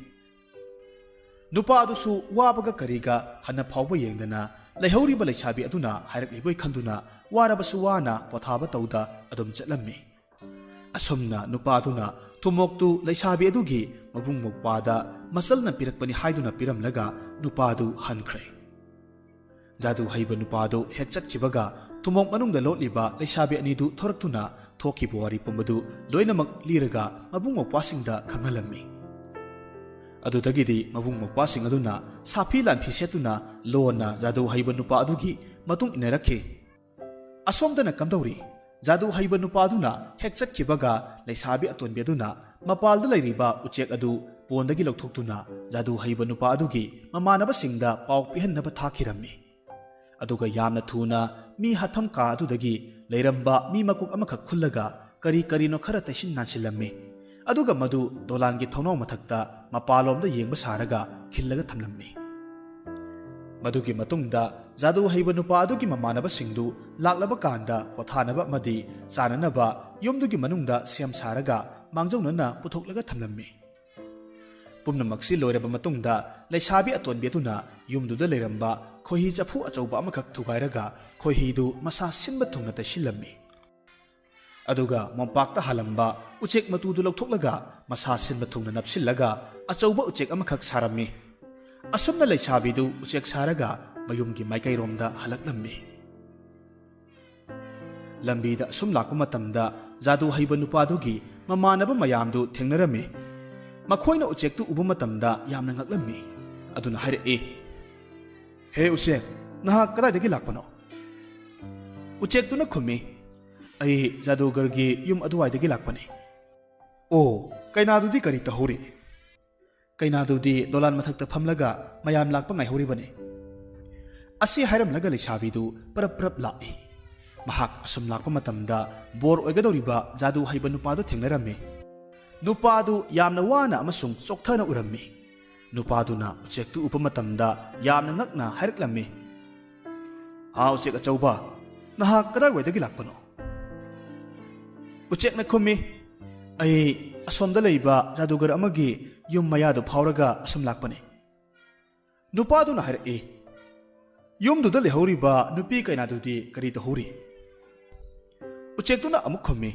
ꯅꯨꯄꯥ ꯑꯗꯨꯁꯨ ꯋꯥꯕꯒ ꯀꯔꯤꯒ ꯍꯟꯅ ꯐꯥꯎꯕ ꯌꯦꯡꯗꯅ ꯂꯩꯍꯧꯔꯤꯕ ꯂꯩꯁꯥꯕꯤ ꯑꯗꯨꯅ ꯍꯥꯏꯔꯛꯂꯤꯕꯣꯏ ꯈꯟꯗꯨꯅ ꯋꯥꯔꯕꯁꯨ ꯋꯥꯅ ꯄꯣꯊꯥꯕ ꯇꯧꯗ ꯑꯗꯨꯝ ꯆꯠꯂꯝꯃꯤ꯫ ꯑꯁꯨꯝꯅ ꯅꯨꯄꯥ ꯑꯗꯨꯅ ꯊꯨꯝꯃꯣꯛꯇꯨ ꯂꯩꯁꯥꯕꯤ ꯑꯗꯨꯒꯤ ꯃꯕꯨꯡ ꯃꯧꯄ꯭ꯋꯥꯗ ꯃꯆꯜꯅ ꯄꯤꯔꯛꯄꯅꯤ ꯍꯥꯏꯗꯨꯅ ꯄꯤꯔꯝꯂꯒ ꯅꯨꯄꯥꯗꯨ ꯍꯟꯈ꯭ꯔꯦ꯫ ꯖꯥꯗꯨ ꯍꯩꯕ ꯅꯨꯄꯥꯗꯨ ꯍꯦꯛ ꯆꯠꯈꯤꯕꯒ ꯊꯨꯝꯃꯣꯛ ꯃꯅꯨꯡꯗ ꯂꯣꯠꯂꯤꯕ ꯂꯩꯁꯥꯕꯤ ꯑꯅꯤꯗꯨ ꯊꯣꯔꯛꯇꯨꯅ ꯊꯣꯛꯈꯤꯕ ꯋꯥꯔꯤ ꯄꯨꯝꯕꯗꯨ ꯂꯣꯏꯅꯃꯛ ꯂꯤꯔꯒ ꯃꯕꯨꯡ ꯃꯧꯄ꯭ꯋꯥꯁꯤꯡꯗ ꯈꯪꯍꯜꯂꯝꯃꯤ꯫ ꯑꯗꯨꯗꯒꯤꯗꯤ ꯃꯕꯨꯡ ꯃꯧꯄ꯭ꯋꯥꯁꯤꯡ ꯑꯗꯨꯅ ꯁꯥꯐꯤ ꯂꯥꯟꯐꯤ ꯁꯦꯠꯇꯨꯅ ꯂꯣꯟꯅ ꯖꯥꯗꯨ ꯍꯩꯕ ꯅꯨꯄꯥ ꯑꯗꯨꯒꯤ ꯃꯇꯨꯡ ꯏꯟꯅꯔꯛꯈꯤ꯫ ꯑꯁꯣꯝꯗꯅ ꯀꯝꯗꯧꯔꯤ? ꯖꯥꯗꯨ ꯍꯩꯕ ꯅꯨꯄꯥ ꯑꯗꯨꯅ ꯍꯦꯛ ꯆꯠꯈꯤꯕꯒ ꯂꯩꯁꯥꯕꯤ ꯑꯇꯣꯟꯕꯤ ꯑꯗꯨꯅ ꯃꯄꯥꯜꯗ ꯂꯩꯔꯤꯕ ꯎꯆꯦꯛ ꯑꯗꯨ ꯄꯣꯟꯗꯒꯤ ꯂꯧꯊꯣꯛꯇꯨꯅ ꯖꯥꯗꯨ ꯍꯩꯕ ꯅꯨꯄꯥ ꯑꯗꯨꯒꯤ ꯃꯃꯥꯟꯅꯕꯁꯤꯡꯗ ꯄꯥꯎ ꯄꯤꯍꯟꯅꯕ ꯊꯥꯈꯤꯔꯝꯃꯤ꯫ ꯑꯗꯨꯒ ꯌꯥꯝꯅ ꯊꯨꯅ ꯃꯤ ꯍꯥꯠꯐꯝ ꯀꯥ ꯑꯗꯨꯗꯒꯤ ꯂꯩꯔꯝꯕ ꯃꯤ ꯃꯀꯣꯛ ꯑꯃꯈꯛ ꯈꯨꯜꯂꯒ ꯀꯔꯤ ꯀꯔꯤꯅꯣ ꯈꯔ ꯇꯩꯁꯤꯟ ꯅꯥꯟꯁꯤꯜꯂꯝꯃꯤ꯫ ꯑꯗꯨꯒ ꯃꯗꯨ ꯗꯣꯂꯥꯟꯒꯤ ꯊꯣꯡꯅꯥꯎ ꯃꯊꯛꯇ ꯃꯄꯥꯟꯂꯣꯝꯗ ꯌꯦꯡꯕ ꯁꯥꯔꯒ ꯈꯤꯜꯂꯒ ꯊꯝꯂꯝꯃꯤ꯫ ꯃꯗꯨꯒꯤ ꯃꯇꯨꯡꯗ ꯖꯥꯗꯨ ꯍꯩꯕ ꯅꯨꯄꯥ ꯑꯗꯨꯒꯤ ꯃꯃꯥꯟꯅꯕꯁꯤꯡꯗꯨ ꯂꯥꯛꯂꯕ ꯀꯥꯟꯗ ꯄꯣꯊꯥꯅꯕ ꯑꯃꯗꯤ ꯆꯥꯅꯅꯕ ꯌꯨꯝꯗꯨꯒꯤ ꯃꯅꯨꯡꯗ ꯁꯦꯝ ꯁꯥꯔꯒ ꯃꯥꯡꯖꯧꯅꯅ ꯄꯨꯊꯣꯛꯂꯒ ꯊꯝꯂꯝꯃꯤ꯫ ꯄꯨꯝꯅꯃꯛꯁꯤ ꯂꯣꯏꯔꯕ ꯃꯇꯨꯡꯗ ꯂꯩꯁꯥꯕꯤ ꯑꯇꯣꯟꯕꯤ ꯑꯗꯨꯅ ꯌꯨꯝꯗꯨꯗ ꯂꯩꯔꯝꯕ ꯈꯣꯏꯍꯤ ꯆꯐꯨ ꯑꯆꯧꯕ ꯑꯃꯈꯛ ꯊꯨꯒꯥꯏꯔꯒ ꯈꯣꯏꯍꯤꯗꯨ ꯃꯁꯥ ꯁꯤꯟꯕ ꯊꯨꯡꯅ ꯇꯩꯁꯤꯜꯂꯝꯃꯤ꯫ ꯑꯗꯨꯒ ꯃꯣꯝꯄꯥꯛꯇ ꯍꯥꯜꯂꯝꯕ ꯎꯆꯦꯛ ꯃꯇꯨꯗꯨ ꯂꯧꯊꯣꯛꯂꯒ ꯃꯁꯥ ꯁꯤꯟꯕ ꯊꯨꯡꯅ ꯅꯞꯁꯤꯜꯂꯒ ꯑꯆꯧꯕ ꯎꯆꯦꯛ ꯑꯃꯈꯛ ꯁꯥꯔꯝꯃꯤ꯫ ꯑꯁꯨꯝꯅ ꯂꯩꯁꯥꯕꯤꯗꯨ ꯎꯆꯦꯛ ꯁꯥꯔꯒ ꯃꯌꯨꯝꯒꯤ ꯃꯥꯏꯀꯩꯔꯣꯝꯗ ꯍꯜꯂꯛꯂꯝꯃꯤ꯫ ꯂꯝꯕꯤꯗ ꯑꯁꯨꯝ ꯂꯥꯛꯄ ꯃꯇꯝꯗ ꯖꯥꯗꯨ ꯍꯩꯕ ꯅꯨꯄꯥꯗꯨꯒꯤ ꯃꯃꯥꯟꯅꯕ ꯃꯌꯥꯝꯗꯨ ꯊꯦꯡꯅꯔꯝꯃꯤ꯫ ꯃꯈꯣꯏꯅ ꯎꯆꯦꯛꯇꯨ ꯎꯕ ꯃꯇꯝꯗ ꯌꯥꯝꯅ ꯉꯛꯂꯝꯃꯤ꯫ ꯑꯗꯨꯅ ꯍꯥꯏꯔꯛꯏ, "ꯍꯦ ꯎꯆꯦꯛ, ꯅꯍꯥꯛ ꯀꯗꯥꯏꯗꯒꯤ ꯂꯥꯛꯄꯅꯣ?" ꯎꯆꯦꯛꯇꯨꯅ ꯈꯨꯝꯃꯤ, "ꯑꯩ ꯖꯥꯗꯨꯒꯔꯒꯤ ꯌꯨꯝ ꯑꯗꯨꯋꯥꯏꯗꯒꯤ ꯂꯥꯛꯄꯅꯤ꯫" "ꯑꯣ, ꯀꯩꯅꯥꯗꯨꯗꯤ ꯀꯔꯤ ꯇꯧꯍꯧꯔꯤ?" "ꯀꯩꯅꯥꯗꯨꯗꯤ ꯗꯣꯂꯥꯟ ꯃꯊꯛꯇ ꯐꯝꯂꯒ ꯃꯌꯥꯝ ꯂꯥꯛꯄ ꯉꯥꯏꯍꯧꯔꯤꯕꯅꯤ꯫" ꯑꯁꯤ ꯍꯥꯏꯔꯝꯂꯒ ꯂꯩꯁꯥꯕꯤꯗꯨ ꯄꯔꯞ ꯄꯔꯞ ꯂꯥꯛꯏ꯫ ꯃꯍꯥꯛ ꯑꯁꯨꯝ ꯂꯥꯛꯄ ꯃꯇꯝꯗ ꯕꯣꯔ ꯑꯣꯏꯒꯗꯧꯔꯤꯕ ꯖꯥꯗꯨ ꯍꯩꯕ ꯅꯨꯄꯥꯗꯨ ꯊꯦꯡꯅꯔꯝꯃꯤ꯫ ꯅꯨꯄꯥꯗꯨ ꯌꯥꯝꯅ ꯋꯥꯅ ꯑꯃꯁꯨꯡ ꯆꯣꯛꯊꯅ ꯎꯔꯝꯃꯤ꯫ ꯅꯨꯄꯥꯗꯨꯅ ꯎꯆꯦꯛꯇꯨ ꯎꯕ ꯃꯇꯝꯗ ꯌꯥꯝꯅ ꯉꯛꯅ ꯍꯥꯏꯔꯛꯂꯝꯃꯤ, "ꯍꯥ ꯎꯆꯦꯛ ꯑꯆꯧꯕ, ꯅꯍꯥꯛ ꯀꯗꯥꯏꯋꯥꯏꯗꯒꯤ ꯂꯥꯛꯄꯅꯣ?" ꯎꯆꯦꯛꯅ ꯈꯨꯝꯃꯤ, "ꯑꯩ ꯑꯁꯣꯝꯗ ꯂꯩꯕ ꯖꯥꯗꯨꯒꯔ ꯑꯃꯒꯤ ꯌꯨꯝ ꯃꯌꯥꯗꯨ ꯐꯥꯎꯔꯒ ꯑꯁꯨꯝ ꯂꯥꯛꯄꯅꯤ꯫" ꯅꯨꯄꯥꯗꯨꯅ ꯍꯥꯏꯔꯛꯏ, "ꯌꯨꯝꯗꯨꯗ ꯂꯩꯍꯧꯔꯤꯕ ꯅꯨꯄꯤ ꯀꯩꯅꯥꯗꯨꯗꯤ ꯀꯔꯤ ꯇꯧꯍꯧꯔꯤ?" ꯎꯆꯦꯛꯇꯨꯅ ꯑꯃꯨꯛ ꯈꯨꯝꯃꯤ,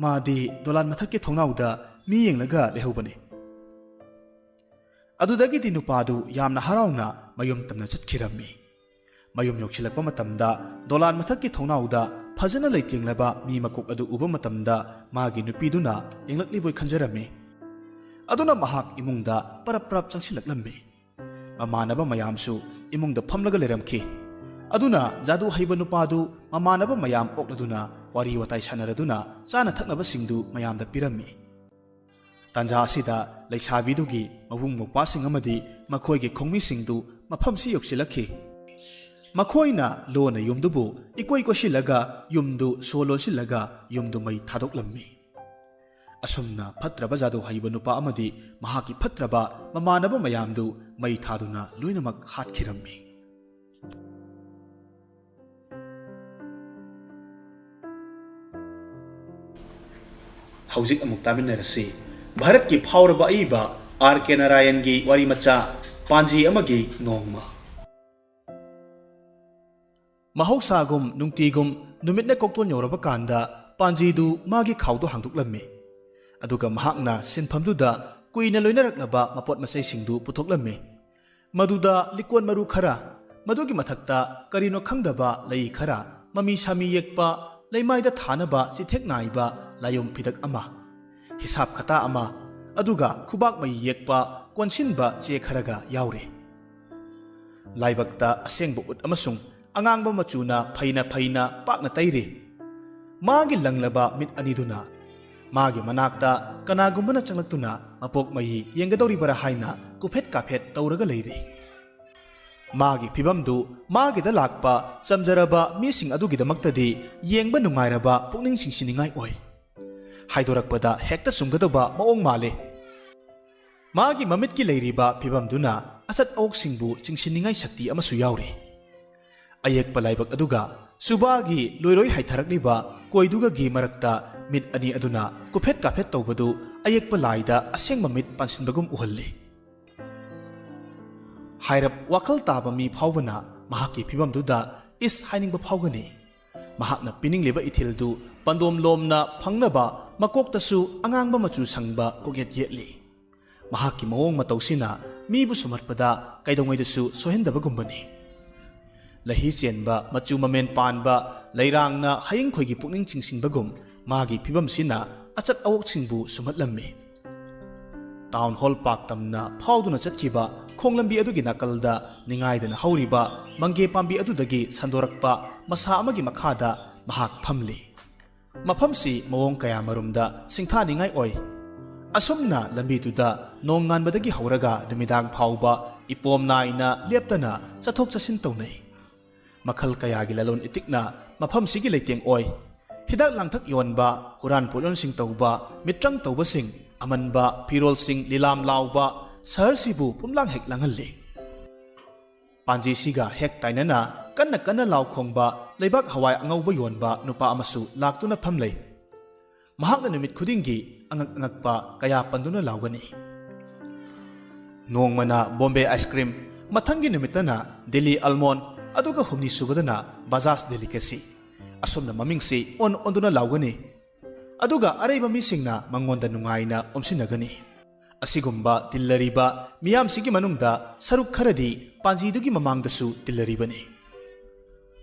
"ꯃꯥꯗꯤ ꯗꯣꯂꯥꯟ ꯃꯊꯛꯀꯤ ꯊꯣꯡꯅꯥꯎꯗ ꯃꯤ ꯌꯦꯡꯂꯒ ꯂꯩꯍꯧꯕꯅꯤ꯫" ꯑꯗꯨꯗꯒꯤꯗꯤ ꯅꯨꯄꯥꯗꯨ ꯌꯥꯝꯅ ꯍꯔꯥꯎꯅ ꯃꯌꯨꯝ ꯇꯝꯅ ꯆꯠꯈꯤꯔꯝꯃꯤ꯫ ꯃꯌꯨꯝ ꯌꯧꯁꯤꯜꯂꯛꯄ ꯃꯇꯝꯗ ꯗꯣꯂꯥꯟ ꯃꯊꯛꯀꯤ ꯊꯣꯡꯅꯥꯎꯗ ꯐꯖꯅ ꯂꯩꯇꯦꯡꯂꯕ ꯃꯤ ꯃꯀꯣꯛ ꯑꯗꯨ ꯎꯕ ꯃꯇꯝꯗ ꯃꯥꯒꯤ ꯅꯨꯄꯤꯗꯨꯅ ꯌꯦꯡꯂꯛꯂꯤꯕꯣꯏ ꯈꯟꯖꯔꯝꯃꯤ꯫ ꯑꯗꯨꯅ ꯃꯍꯥꯛ ꯏꯃꯨꯡꯗ ꯄꯔꯞ ꯄꯔꯞ ꯆꯪꯁꯤꯜꯂꯛꯂꯝꯃꯤ꯫ ꯃꯃꯥꯟꯅꯕ ꯃꯌꯥꯝꯁꯨ ꯏꯃꯨꯡꯗ ꯐꯝꯂꯒ ꯂꯩꯔꯝꯈꯤ꯫ ꯑꯗꯨꯅ ꯖꯥꯗꯨ ꯍꯩꯕ ꯅꯨꯄꯥꯗꯨ ꯃꯃꯥꯟꯅꯕ ꯃꯌꯥꯝ ꯑꯣꯛꯂꯗꯨꯅ ꯋꯥꯔꯤ ꯋꯥꯇꯥꯏ ꯁꯥꯟꯅꯔꯗꯨꯅ ꯆꯥꯅ ꯊꯛꯅꯕꯁꯤꯡꯗꯨ ꯃꯌꯥꯝꯗ ꯄꯤꯔꯝꯃꯤ꯫ ꯇꯥꯟꯖꯥ ꯑꯁꯤꯗ ꯂꯩꯁꯥꯕꯤꯗꯨꯒꯤ ꯃꯕꯨꯡ ꯃꯧꯄ꯭ꯋꯥꯁꯤꯡ ꯑꯃꯗꯤ ꯃꯈꯣꯏꯒꯤ ꯈꯣꯡꯃꯤꯁꯤꯡꯗꯨ ꯃꯐꯝꯁꯤ ꯌꯧꯁꯤꯜꯂꯛꯈꯤ꯫ ꯃꯈꯣꯏꯅ ꯂꯣꯟꯅ ꯌꯨꯝꯗꯨꯕꯨ ꯏꯀꯣꯏ ꯀꯣꯏꯁꯤꯜꯂꯒ ꯌꯨꯝꯗꯨ ꯁꯣ ꯂꯣꯟꯁꯤꯜꯂꯒ ꯌꯨꯝꯗꯨ ꯃꯩ ꯊꯥꯗꯣꯛꯂꯝꯃꯤ꯫ ꯑꯁꯨꯝꯅ ꯐꯠꯇ꯭ꯔꯕ ꯖꯥꯗꯨ ꯍꯩꯕ ꯅꯨꯄꯥ ꯑꯃꯗꯤ ꯃꯍꯥꯛꯀꯤ ꯐꯠꯇ꯭ꯔꯕ ꯃꯃꯥꯟꯅꯕ ꯃꯌꯥꯝꯗꯨ ꯃꯩ ꯊꯥꯗꯨꯅ ꯂꯣꯏꯅꯃꯛ ꯍꯥꯠꯈꯤꯔꯝꯃꯤ꯫ ꯍꯧꯖꯤꯛ ꯑꯃꯨꯛ ꯇꯥꯃꯤꯟꯅꯔꯁꯤ ꯚꯥꯔꯠꯀꯤ ꯐꯥꯎꯔꯕ ꯑꯏꯕ ꯑꯥꯔ ꯀꯦ ꯅꯥꯔꯥꯌꯟꯒꯤ ꯋꯥꯔꯤ ꯃꯆꯥ ꯄꯥꯟꯖꯤ ꯑꯃꯒꯤ ꯅꯣꯡꯃ꯫ ꯃꯍꯧꯁꯥꯒꯨꯝ ꯅꯨꯡꯇꯤꯒꯨꯝ ꯅꯨꯃꯤꯠꯅ ꯀꯣꯛꯇꯣꯟ ꯌꯧꯔꯕ ꯀꯥꯟꯗ ꯄꯥꯟꯖꯤꯗꯨ ꯃꯥꯒꯤ ꯈꯥꯎꯗꯨ ꯍꯥꯡꯗꯣꯛꯂꯝꯃꯤ꯫ ꯑꯗꯨꯒ ꯃꯍꯥꯛꯅ ꯁꯤꯟꯐꯝꯗꯨꯗ ꯀꯨꯏꯅ ꯂꯣꯏꯅꯔꯛꯂꯕ ꯃꯄꯣꯠ ꯃꯆꯩꯁꯤꯡꯗꯨ ꯄꯨꯊꯣꯛꯂꯝꯃꯤ꯫ ꯃꯗꯨꯗ ꯂꯤꯀꯣꯟ ꯃꯔꯨ ꯈꯔ, ꯃꯗꯨꯒꯤ ꯃꯊꯛꯇ ꯀꯔꯤꯅꯣ ꯈꯪꯗꯕ ꯂꯩ ꯈꯔ, ꯃꯃꯤ ꯁꯥꯃꯤ ꯌꯦꯛꯄ, ꯂꯩꯃꯥꯏꯗ ꯊꯥꯅꯕ ꯆꯤꯊꯦꯛ ꯅꯥꯏꯕ ꯂꯥꯏꯌꯣꯝ ꯐꯤꯗꯛ ꯑꯃ, ꯍꯤꯁꯥꯞ ꯈꯇꯥ ꯑꯃ, ꯑꯗꯨꯒ ꯈꯨꯕꯥꯛ ꯃꯩ ꯌꯦꯛꯄ ꯀꯣꯟꯁꯤꯟꯕ ꯆꯦ ꯈꯔꯒ ꯌꯥꯎꯔꯤ꯫ ꯂꯥꯏꯕꯛꯇ ꯑꯁꯦꯡꯕ ꯎꯠ ꯑꯃꯁꯨꯡ ꯑꯉꯥꯡꯕ ꯃꯆꯨꯅ ꯐꯩꯅ ꯐꯩꯅ ꯄꯥꯛꯅ ꯇꯩꯔꯤ꯫ ꯃꯥꯒꯤ ꯂꯪꯂꯕ ꯃꯤꯠ ꯑꯅꯤꯗꯨꯅ ꯃꯥꯒꯤ ꯃꯅꯥꯛꯇ ꯀꯅꯥꯒꯨꯝꯕꯅ ꯆꯪꯂꯛꯇꯨꯅ ꯃꯄꯣꯛ ꯃꯌꯤ ꯌꯦꯡꯒꯗꯧꯔꯤꯕꯔꯥ ꯍꯥꯏꯅ ꯀꯨꯐꯦꯠ ꯀꯥꯐꯦꯠ ꯇꯧꯔꯒ ꯂꯩꯔꯤ꯫ ꯃꯥꯒꯤ ꯐꯤꯕꯝꯗꯨ ꯃꯥꯒꯤꯗ ꯂꯥꯛꯄ ꯆꯝꯖꯔꯕ ꯃꯤꯁꯤꯡ ꯑꯗꯨꯒꯤꯗꯃꯛꯇꯗꯤ ꯌꯦꯡꯕ ꯅꯨꯡꯉꯥꯏꯔꯕ ꯄꯨꯛꯅꯤꯡ ꯆꯤꯡꯁꯤꯟꯅꯤꯡꯉꯥꯏ ꯑꯣꯏ꯫ ꯍꯥꯏꯗꯣꯔꯛꯄꯗ ꯍꯦꯛꯇ ꯆꯨꯝꯒꯗꯧꯕ ꯃꯑꯣꯡ ꯃꯥꯜꯂꯤ꯫ ꯃꯥꯒꯤ ꯃꯃꯤꯠꯀꯤ ꯂꯩꯔꯤꯕ ꯐꯤꯕꯝꯗꯨꯅ ꯑꯆꯠ ꯑꯋꯣꯛꯁꯤꯡꯕꯨ ꯆꯤꯡꯁꯤꯟꯅꯤꯡꯉꯥꯏ ꯁꯛꯇꯤ ꯑꯃꯁꯨ ꯌꯥꯎꯔꯤ꯫ ꯑꯌꯦꯛꯄ ꯂꯥꯏꯕꯛ ꯑꯗꯨꯒ ꯆꯨꯕꯥꯒꯤ ꯂꯣꯏꯔꯣꯏ ꯍꯥꯏꯊꯔꯛꯂꯤꯕ ꯀꯣꯏꯗꯨꯒꯒꯤ ꯃꯔꯛꯇ ꯃꯤꯠ ꯑꯅꯤ ꯑꯗꯨꯅ ꯀꯨꯐꯦꯠ ꯀꯥꯐꯦꯠ ꯇꯧꯕꯗꯨ ꯑꯌꯦꯛꯄ ꯂꯥꯏꯗ ꯑꯁꯦꯡꯕ ꯃꯤꯠ ꯄꯥꯟꯁꯤꯟꯕꯒꯨꯝ ꯎꯍꯜꯂꯤ꯫ ꯍꯥꯏꯔꯞ ꯋꯥꯈꯜ ꯇꯥꯕ ꯃꯤ ꯐꯥꯎꯕꯅ ꯃꯍꯥꯛꯀꯤ ꯐꯤꯕꯝꯗꯨꯗ ꯏꯁ ꯍꯥꯏꯅꯤꯡꯕ ꯐꯥꯎꯒꯅꯤ꯫ ꯃꯍꯥꯛꯅ ꯄꯤꯅꯤꯡꯂꯤꯕ ꯏꯊꯤꯜꯗꯨ ꯄꯟꯗꯣꯝ ꯂꯣꯝꯅ ꯐꯪꯅꯕ ꯃꯀꯣꯛꯇꯁꯨ ꯑꯉꯥꯡꯕ ꯃꯆꯨ ꯁꯪꯕ ꯀꯣꯛꯌꯦꯠ ꯌꯦꯠꯂꯤ꯫ ꯃꯍꯥꯛꯀꯤ ꯃꯑꯣꯡ ꯃꯇꯧꯁꯤꯅ ꯃꯤꯕꯨ ꯁꯨꯝꯍꯠꯄꯗ ꯀꯩꯗꯧꯉꯩꯗꯁꯨ ꯁꯣꯏꯍꯟꯗꯕꯒꯨꯝꯕꯅꯤ꯫ ꯂꯩꯍꯤ ꯆꯦꯟꯕ ꯃꯆꯨ ꯃꯃꯦꯟ ꯄꯥꯟꯕ ꯂꯩꯔꯥꯡꯅ ꯍꯌꯤꯡꯈꯣꯏꯒꯤ ꯄꯨꯛꯅꯤꯡ ꯆꯤꯡꯁꯤꯟꯕꯒꯨꯝ ꯃꯥꯒꯤ ꯐꯤꯕꯝꯁꯤꯅ ꯑꯆꯠ ꯑꯋꯣꯛꯁꯤꯡꯕꯨ ꯁꯨꯝꯍꯠꯂꯝꯃꯤ꯫ ꯇꯥꯎꯟ ꯍꯣꯜ ꯄꯥꯛ ꯇꯝꯅ ꯐꯥꯎꯗꯨꯅ ꯆꯠꯈꯤꯕ ꯈꯣꯡꯂꯝꯕꯤ ꯑꯗꯨꯒꯤ ꯅꯥꯀꯜꯗ ꯅꯤꯡꯉꯥꯏꯗꯅ ꯍꯧꯔꯤꯕ ꯃꯪꯒꯦ ꯄꯥꯝꯕꯤ ꯑꯗꯨꯗꯒꯤ ꯁꯟꯗꯣꯔꯛꯄ ꯃꯁꯥ ꯑꯃꯒꯤ ꯃꯈꯥꯗ ꯃꯍꯥꯛ ꯐꯝꯂꯤ꯫ ꯃꯐꯝꯁꯤ ꯃꯑꯣꯡ ꯀꯌꯥꯃꯔꯨꯝꯗ ꯁꯤꯡꯊꯥꯅꯤꯡꯉꯥꯏ ꯑꯣꯏ꯫ ꯑꯁꯨꯝꯅ ꯂꯝꯕꯤꯗꯨꯗ ꯅꯣꯡꯉꯥꯟꯕꯗꯒꯤ ꯍꯧꯔꯒ ꯅꯨꯃꯤꯗꯥꯡ ꯐꯥꯎꯕ ꯏꯄꯣꯝ ꯅꯥꯏꯅ ꯂꯦꯞꯇꯅ ꯆꯠꯊꯣꯛ ꯆꯠꯁꯤꯟ ꯇꯧꯅꯩ꯫ ꯃꯈꯜ ꯀꯌꯥꯒꯤ ꯂꯂꯣꯟ ꯏꯇꯤꯛꯅ ꯃꯐꯝꯁꯤꯒꯤ ꯂꯩꯇꯦꯡ ꯑꯣꯏ꯫ ꯍꯤꯗꯥꯛ ꯂꯥꯡꯊꯛ ꯌꯣꯟꯕ, ꯍꯨꯔꯥꯟ ꯄꯣꯠꯌꯣꯟꯁꯤꯡ ꯇꯧꯕ, ꯃꯤꯇ꯭ꯔꯪ ꯇꯧꯕꯁꯤꯡ, ꯑꯃꯟꯕ ꯐꯤꯔꯣꯜꯁꯤꯡ ꯂꯤꯂꯥꯝ ꯂꯥꯎꯕ, ꯁꯍꯔꯁꯤꯕꯨ ꯄꯨꯝꯂꯥꯡ ꯍꯦꯛ ꯂꯥꯡꯍꯜꯂꯤ꯫ ꯄꯥꯟꯖꯤꯁꯤꯒ ꯍꯦꯛ ꯇꯥꯏꯅꯅ ꯀꯟꯅ ꯀꯟꯅ ꯂꯥꯎ ꯈꯣꯡꯕ ꯂꯩꯕꯥꯛ ꯍꯋꯥꯏ ꯑꯉꯧꯕ ꯌꯣꯟꯕ ꯅꯨꯄꯥ ꯑꯃꯁꯨ ꯂꯥꯛꯇꯨꯅ ꯐꯝꯂꯩ꯫ ꯃꯍꯥꯛꯅ ꯅꯨꯃꯤꯠ ꯈꯨꯗꯤꯡꯒꯤ ꯑꯉꯛ ꯑꯉꯛꯄ ꯀꯌꯥ ꯄꯟꯗꯨꯅ ꯂꯥꯎꯒꯅꯤ꯫ ꯅꯣꯡꯃꯅ ꯕꯣꯝꯕꯦ ꯑꯥꯏꯁ ꯀ꯭ꯔꯤꯝ, ꯃꯊꯪꯒꯤ ꯅꯨꯃꯤꯠꯇꯅ ꯗꯤꯜꯂꯤ ꯑꯜꯃꯣꯟ, ꯑꯗꯨꯒ ꯍꯨꯝꯅꯤ ꯁꯨꯕꯗꯅ ꯕꯖꯥꯖ ꯗꯦꯂꯤꯀꯦꯁꯤ꯫ ꯑꯁꯨꯝꯅ ꯃꯃꯤꯡꯁꯤ ꯑꯣꯟ ꯑꯣꯟꯗꯨꯅ ꯂꯥꯎꯒꯅꯤ꯫ ꯑꯗꯨꯒ ꯑꯔꯩꯕ ꯃꯤꯁꯤꯡꯅ ꯃꯉꯣꯟꯗ ꯅꯨꯡꯉꯥꯏꯅ ꯑꯣꯝꯁꯤꯟꯅꯒꯅꯤ꯫ ꯑꯁꯤꯒꯨꯝꯕ ꯇꯤꯜꯂꯔꯤꯕ ꯃꯤꯌꯥꯝꯁꯤꯒꯤ ꯃꯅꯨꯡꯗ ꯁꯔꯨꯛ ꯈꯔꯗꯤ ꯄꯥꯟꯖꯤꯗꯨꯒꯤ ꯃꯃꯥꯡꯗꯁꯨ ꯇꯤꯜꯂꯔꯤꯕꯅꯤ꯫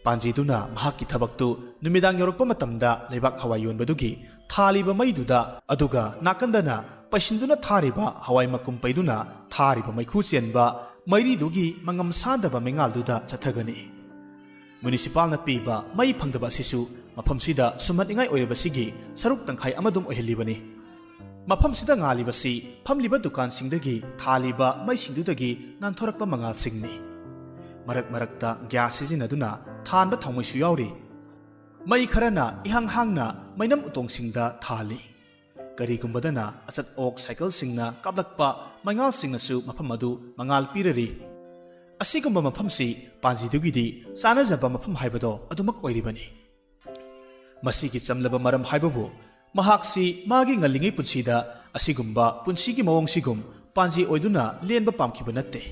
ꯄꯥꯟꯖꯤꯗꯨꯅ ꯃꯍꯥꯛꯀꯤ ꯊꯕꯛꯇꯨ ꯅꯨꯃꯤꯗꯥꯡ ꯌꯧꯔꯛꯄ ꯃꯇꯝꯗ ꯂꯩꯕꯥꯛ ꯍꯋꯥꯏ ꯌꯣꯟꯕꯗꯨꯒꯤ ꯊꯥꯜꯂꯤꯕ ꯃꯩꯗꯨꯗ, ꯑꯗꯨꯒ ꯅꯥꯀꯟꯗꯅ ꯄꯩꯁꯤꯟꯗꯨꯅ ꯊꯥꯔꯤꯕ ꯍꯋꯥꯏ ꯃꯀꯨꯝ ꯄꯩꯗꯨꯅ ꯊꯥꯔꯤꯕ ꯃꯩꯈꯨ ꯆꯦꯟꯕ ꯃꯩꯔꯤꯗꯨꯒꯤ ꯃꯉꯝ ꯁꯥꯟꯗꯕ ꯃꯩꯉꯥꯜꯗꯨꯗ ꯆꯠꯊꯒꯅꯤ꯫ ꯃ꯭ꯌꯨꯅꯤꯁꯤꯄꯥꯜꯅ ꯄꯤꯕ ꯃꯩ ꯐꯪꯗꯕ ꯑꯁꯤꯁꯨ ꯃꯐꯝꯁꯤꯗ ꯁꯨꯝꯍꯠꯅꯤꯡꯉꯥꯏ ꯑꯣꯏꯔꯤꯕꯁꯤꯒꯤ ꯁꯔꯨꯛ ꯇꯪꯈꯥꯏ ꯑꯃꯗꯨꯝ ꯑꯣꯏꯍꯜꯂꯤꯕꯅꯤ꯫ ꯃꯐꯝꯁꯤꯗ ꯉꯥꯜꯂꯤꯕꯁꯤ ꯐꯝꯂꯤꯕ ꯗꯨꯀꯥꯟꯁꯤꯡꯗꯒꯤ ꯊꯥꯜꯂꯤꯕ ꯃꯩꯁꯤꯡꯗꯨꯗꯒꯤ ꯅꯥꯟꯊꯣꯔꯛꯄ ꯃꯉꯥꯜꯁꯤꯡꯅꯤ꯫ ꯃꯔꯛ ꯃꯔꯛꯇ ꯒ꯭ꯌꯥꯁ ꯁꯤꯖꯤꯟꯅꯗꯨꯅ ꯊꯥꯟꯕ ꯊꯥꯎꯃꯩꯁꯨ ꯌꯥꯎꯔꯤ꯫ ꯃꯩ ꯈꯔꯅ ꯏꯍꯥꯡ ꯍꯥꯡꯅ ꯃꯩꯅꯝ ꯎꯇꯣꯡꯁꯤꯡꯗ ꯊꯥꯜꯂꯤ꯫ ꯀꯔꯤꯒꯨꯝꯕꯗꯅ ꯑꯆꯠ ꯑꯣꯛ ꯁꯥꯏꯀꯜꯁꯤꯡꯅ ꯀꯥꯞꯂꯛꯄ ꯃꯩꯉꯥꯜꯁꯤꯡꯅꯁꯨ ꯃꯐꯝ ꯑꯗꯨ ꯃꯉꯥꯜ ꯄꯤꯔꯔꯤ꯫ ꯑꯁꯤꯒꯨꯝꯕ ꯃꯐꯝꯁꯤ ꯄꯥꯟꯖꯤꯗꯨꯒꯤꯗꯤ ꯆꯥꯅꯖꯕ ꯃꯐꯝ ꯍꯥꯏꯕꯗꯣ ꯑꯗꯨꯃꯛ ꯑꯣꯏꯔꯤꯕꯅꯤ꯫ ꯃꯁꯤꯒꯤ ꯆꯝꯂꯕ ꯃꯔꯝ ꯍꯥꯏꯕꯕꯨ ꯃꯍꯥꯛꯁꯤ ꯃꯥꯒꯤ ꯉꯜꯂꯤꯉꯩ ꯄꯨꯟꯁꯤꯗ ꯑꯁꯤꯒꯨꯝꯕ ꯄꯨꯟꯁꯤꯒꯤ ꯃꯑꯣꯡꯁꯤꯒꯨꯝ ꯄꯥꯟꯖꯤ ꯑꯣꯏꯗꯨꯅ ꯂꯦꯟꯕ ꯄꯥꯝꯈꯤꯕ ꯅꯠꯇꯦ꯫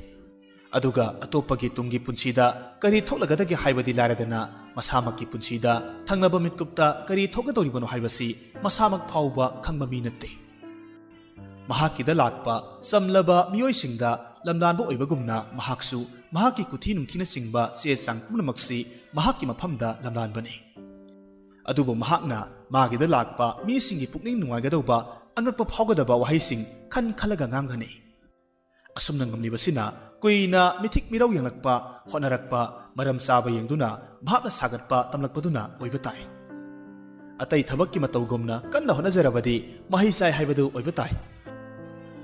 ꯑꯗꯨꯒ ꯑꯇꯣꯞꯄꯒꯤ ꯇꯨꯡꯒꯤ ꯄꯨꯟꯁꯤꯗ ꯀꯔꯤ ꯊꯣꯛꯂꯒꯗꯒꯦ ꯍꯥꯏꯕꯗꯤ ꯂꯥꯏꯔꯗꯅ, ꯃꯁꯥꯃꯛꯀꯤ ꯄꯨꯟꯁꯤꯗ ꯊꯪꯅꯕ ꯃꯤꯠꯀꯨꯞꯇ ꯀꯔꯤ ꯊꯣꯛꯀꯗꯧꯔꯤꯕꯅꯣ ꯍꯥꯏꯕꯁꯤ ꯃꯁꯥꯃꯛ ꯐꯥꯎꯕ ꯈꯪꯕ ꯃꯤ ꯅꯠꯇꯦ꯫ ꯃꯍꯥꯛꯀꯤꯗ ꯂꯥꯛꯄ ꯆꯝꯂꯕ ꯃꯤꯑꯣꯏꯁꯤꯡꯗ ꯂꯝꯂꯥꯟꯕ ꯑꯣꯏꯕꯒꯨꯝꯅ ꯃꯍꯥꯛꯁꯨ ꯃꯍꯥꯛꯀꯤ ꯀꯨꯊꯤ ꯅꯨꯡꯊꯤꯅꯆꯤꯡꯕ ꯆꯦ ꯆꯥꯡ ꯄꯨꯝꯅꯃꯛꯁꯤ ꯃꯍꯥꯛꯀꯤ ꯃꯐꯝꯗ ꯂꯝꯂꯥꯟꯕꯅꯤ꯫ ꯑꯗꯨꯕꯨ ꯃꯍꯥꯛꯅ ꯃꯥꯒꯤꯗ ꯂꯥꯛꯄ ꯃꯤꯁꯤꯡꯒꯤ ꯄꯨꯛꯅꯤꯡ ꯅꯨꯡꯉꯥꯏꯒꯗꯧꯕ, ꯑꯉꯛꯄ ꯐꯥꯎꯒꯗꯕ ꯋꯥꯍꯩꯁꯤꯡ ꯈꯟ ꯈꯜꯂꯒ ꯉꯥꯡꯒꯅꯤ꯫ ꯑꯁꯨꯝꯅ ꯉꯝꯂꯤꯕꯁꯤꯅ ꯀꯨꯏꯅ ꯃꯤꯊꯤꯛ ꯃꯤꯔꯧ ꯌꯦꯡꯂꯛꯄ, ꯍꯣꯠꯅꯔꯛꯄ, ꯃꯔꯝ ꯆꯥꯕ ꯌꯦꯡꯗꯨꯅ ꯚꯥꯞꯅ ꯁꯥꯒꯠꯄ ꯇꯝꯂꯛꯄꯗꯨꯅ ꯑꯣꯏꯕ ꯇꯥꯏ꯫ ꯑꯇꯩ ꯊꯕꯛꯀꯤ ꯃꯇꯧꯒꯨꯝꯅ ꯀꯟꯅ ꯍꯣꯠꯅꯖꯔꯕꯗꯤ ꯃꯍꯩ ꯆꯥꯏ ꯍꯥꯏꯕꯗꯨ ꯑꯣꯏꯕ ꯇꯥꯏ꯫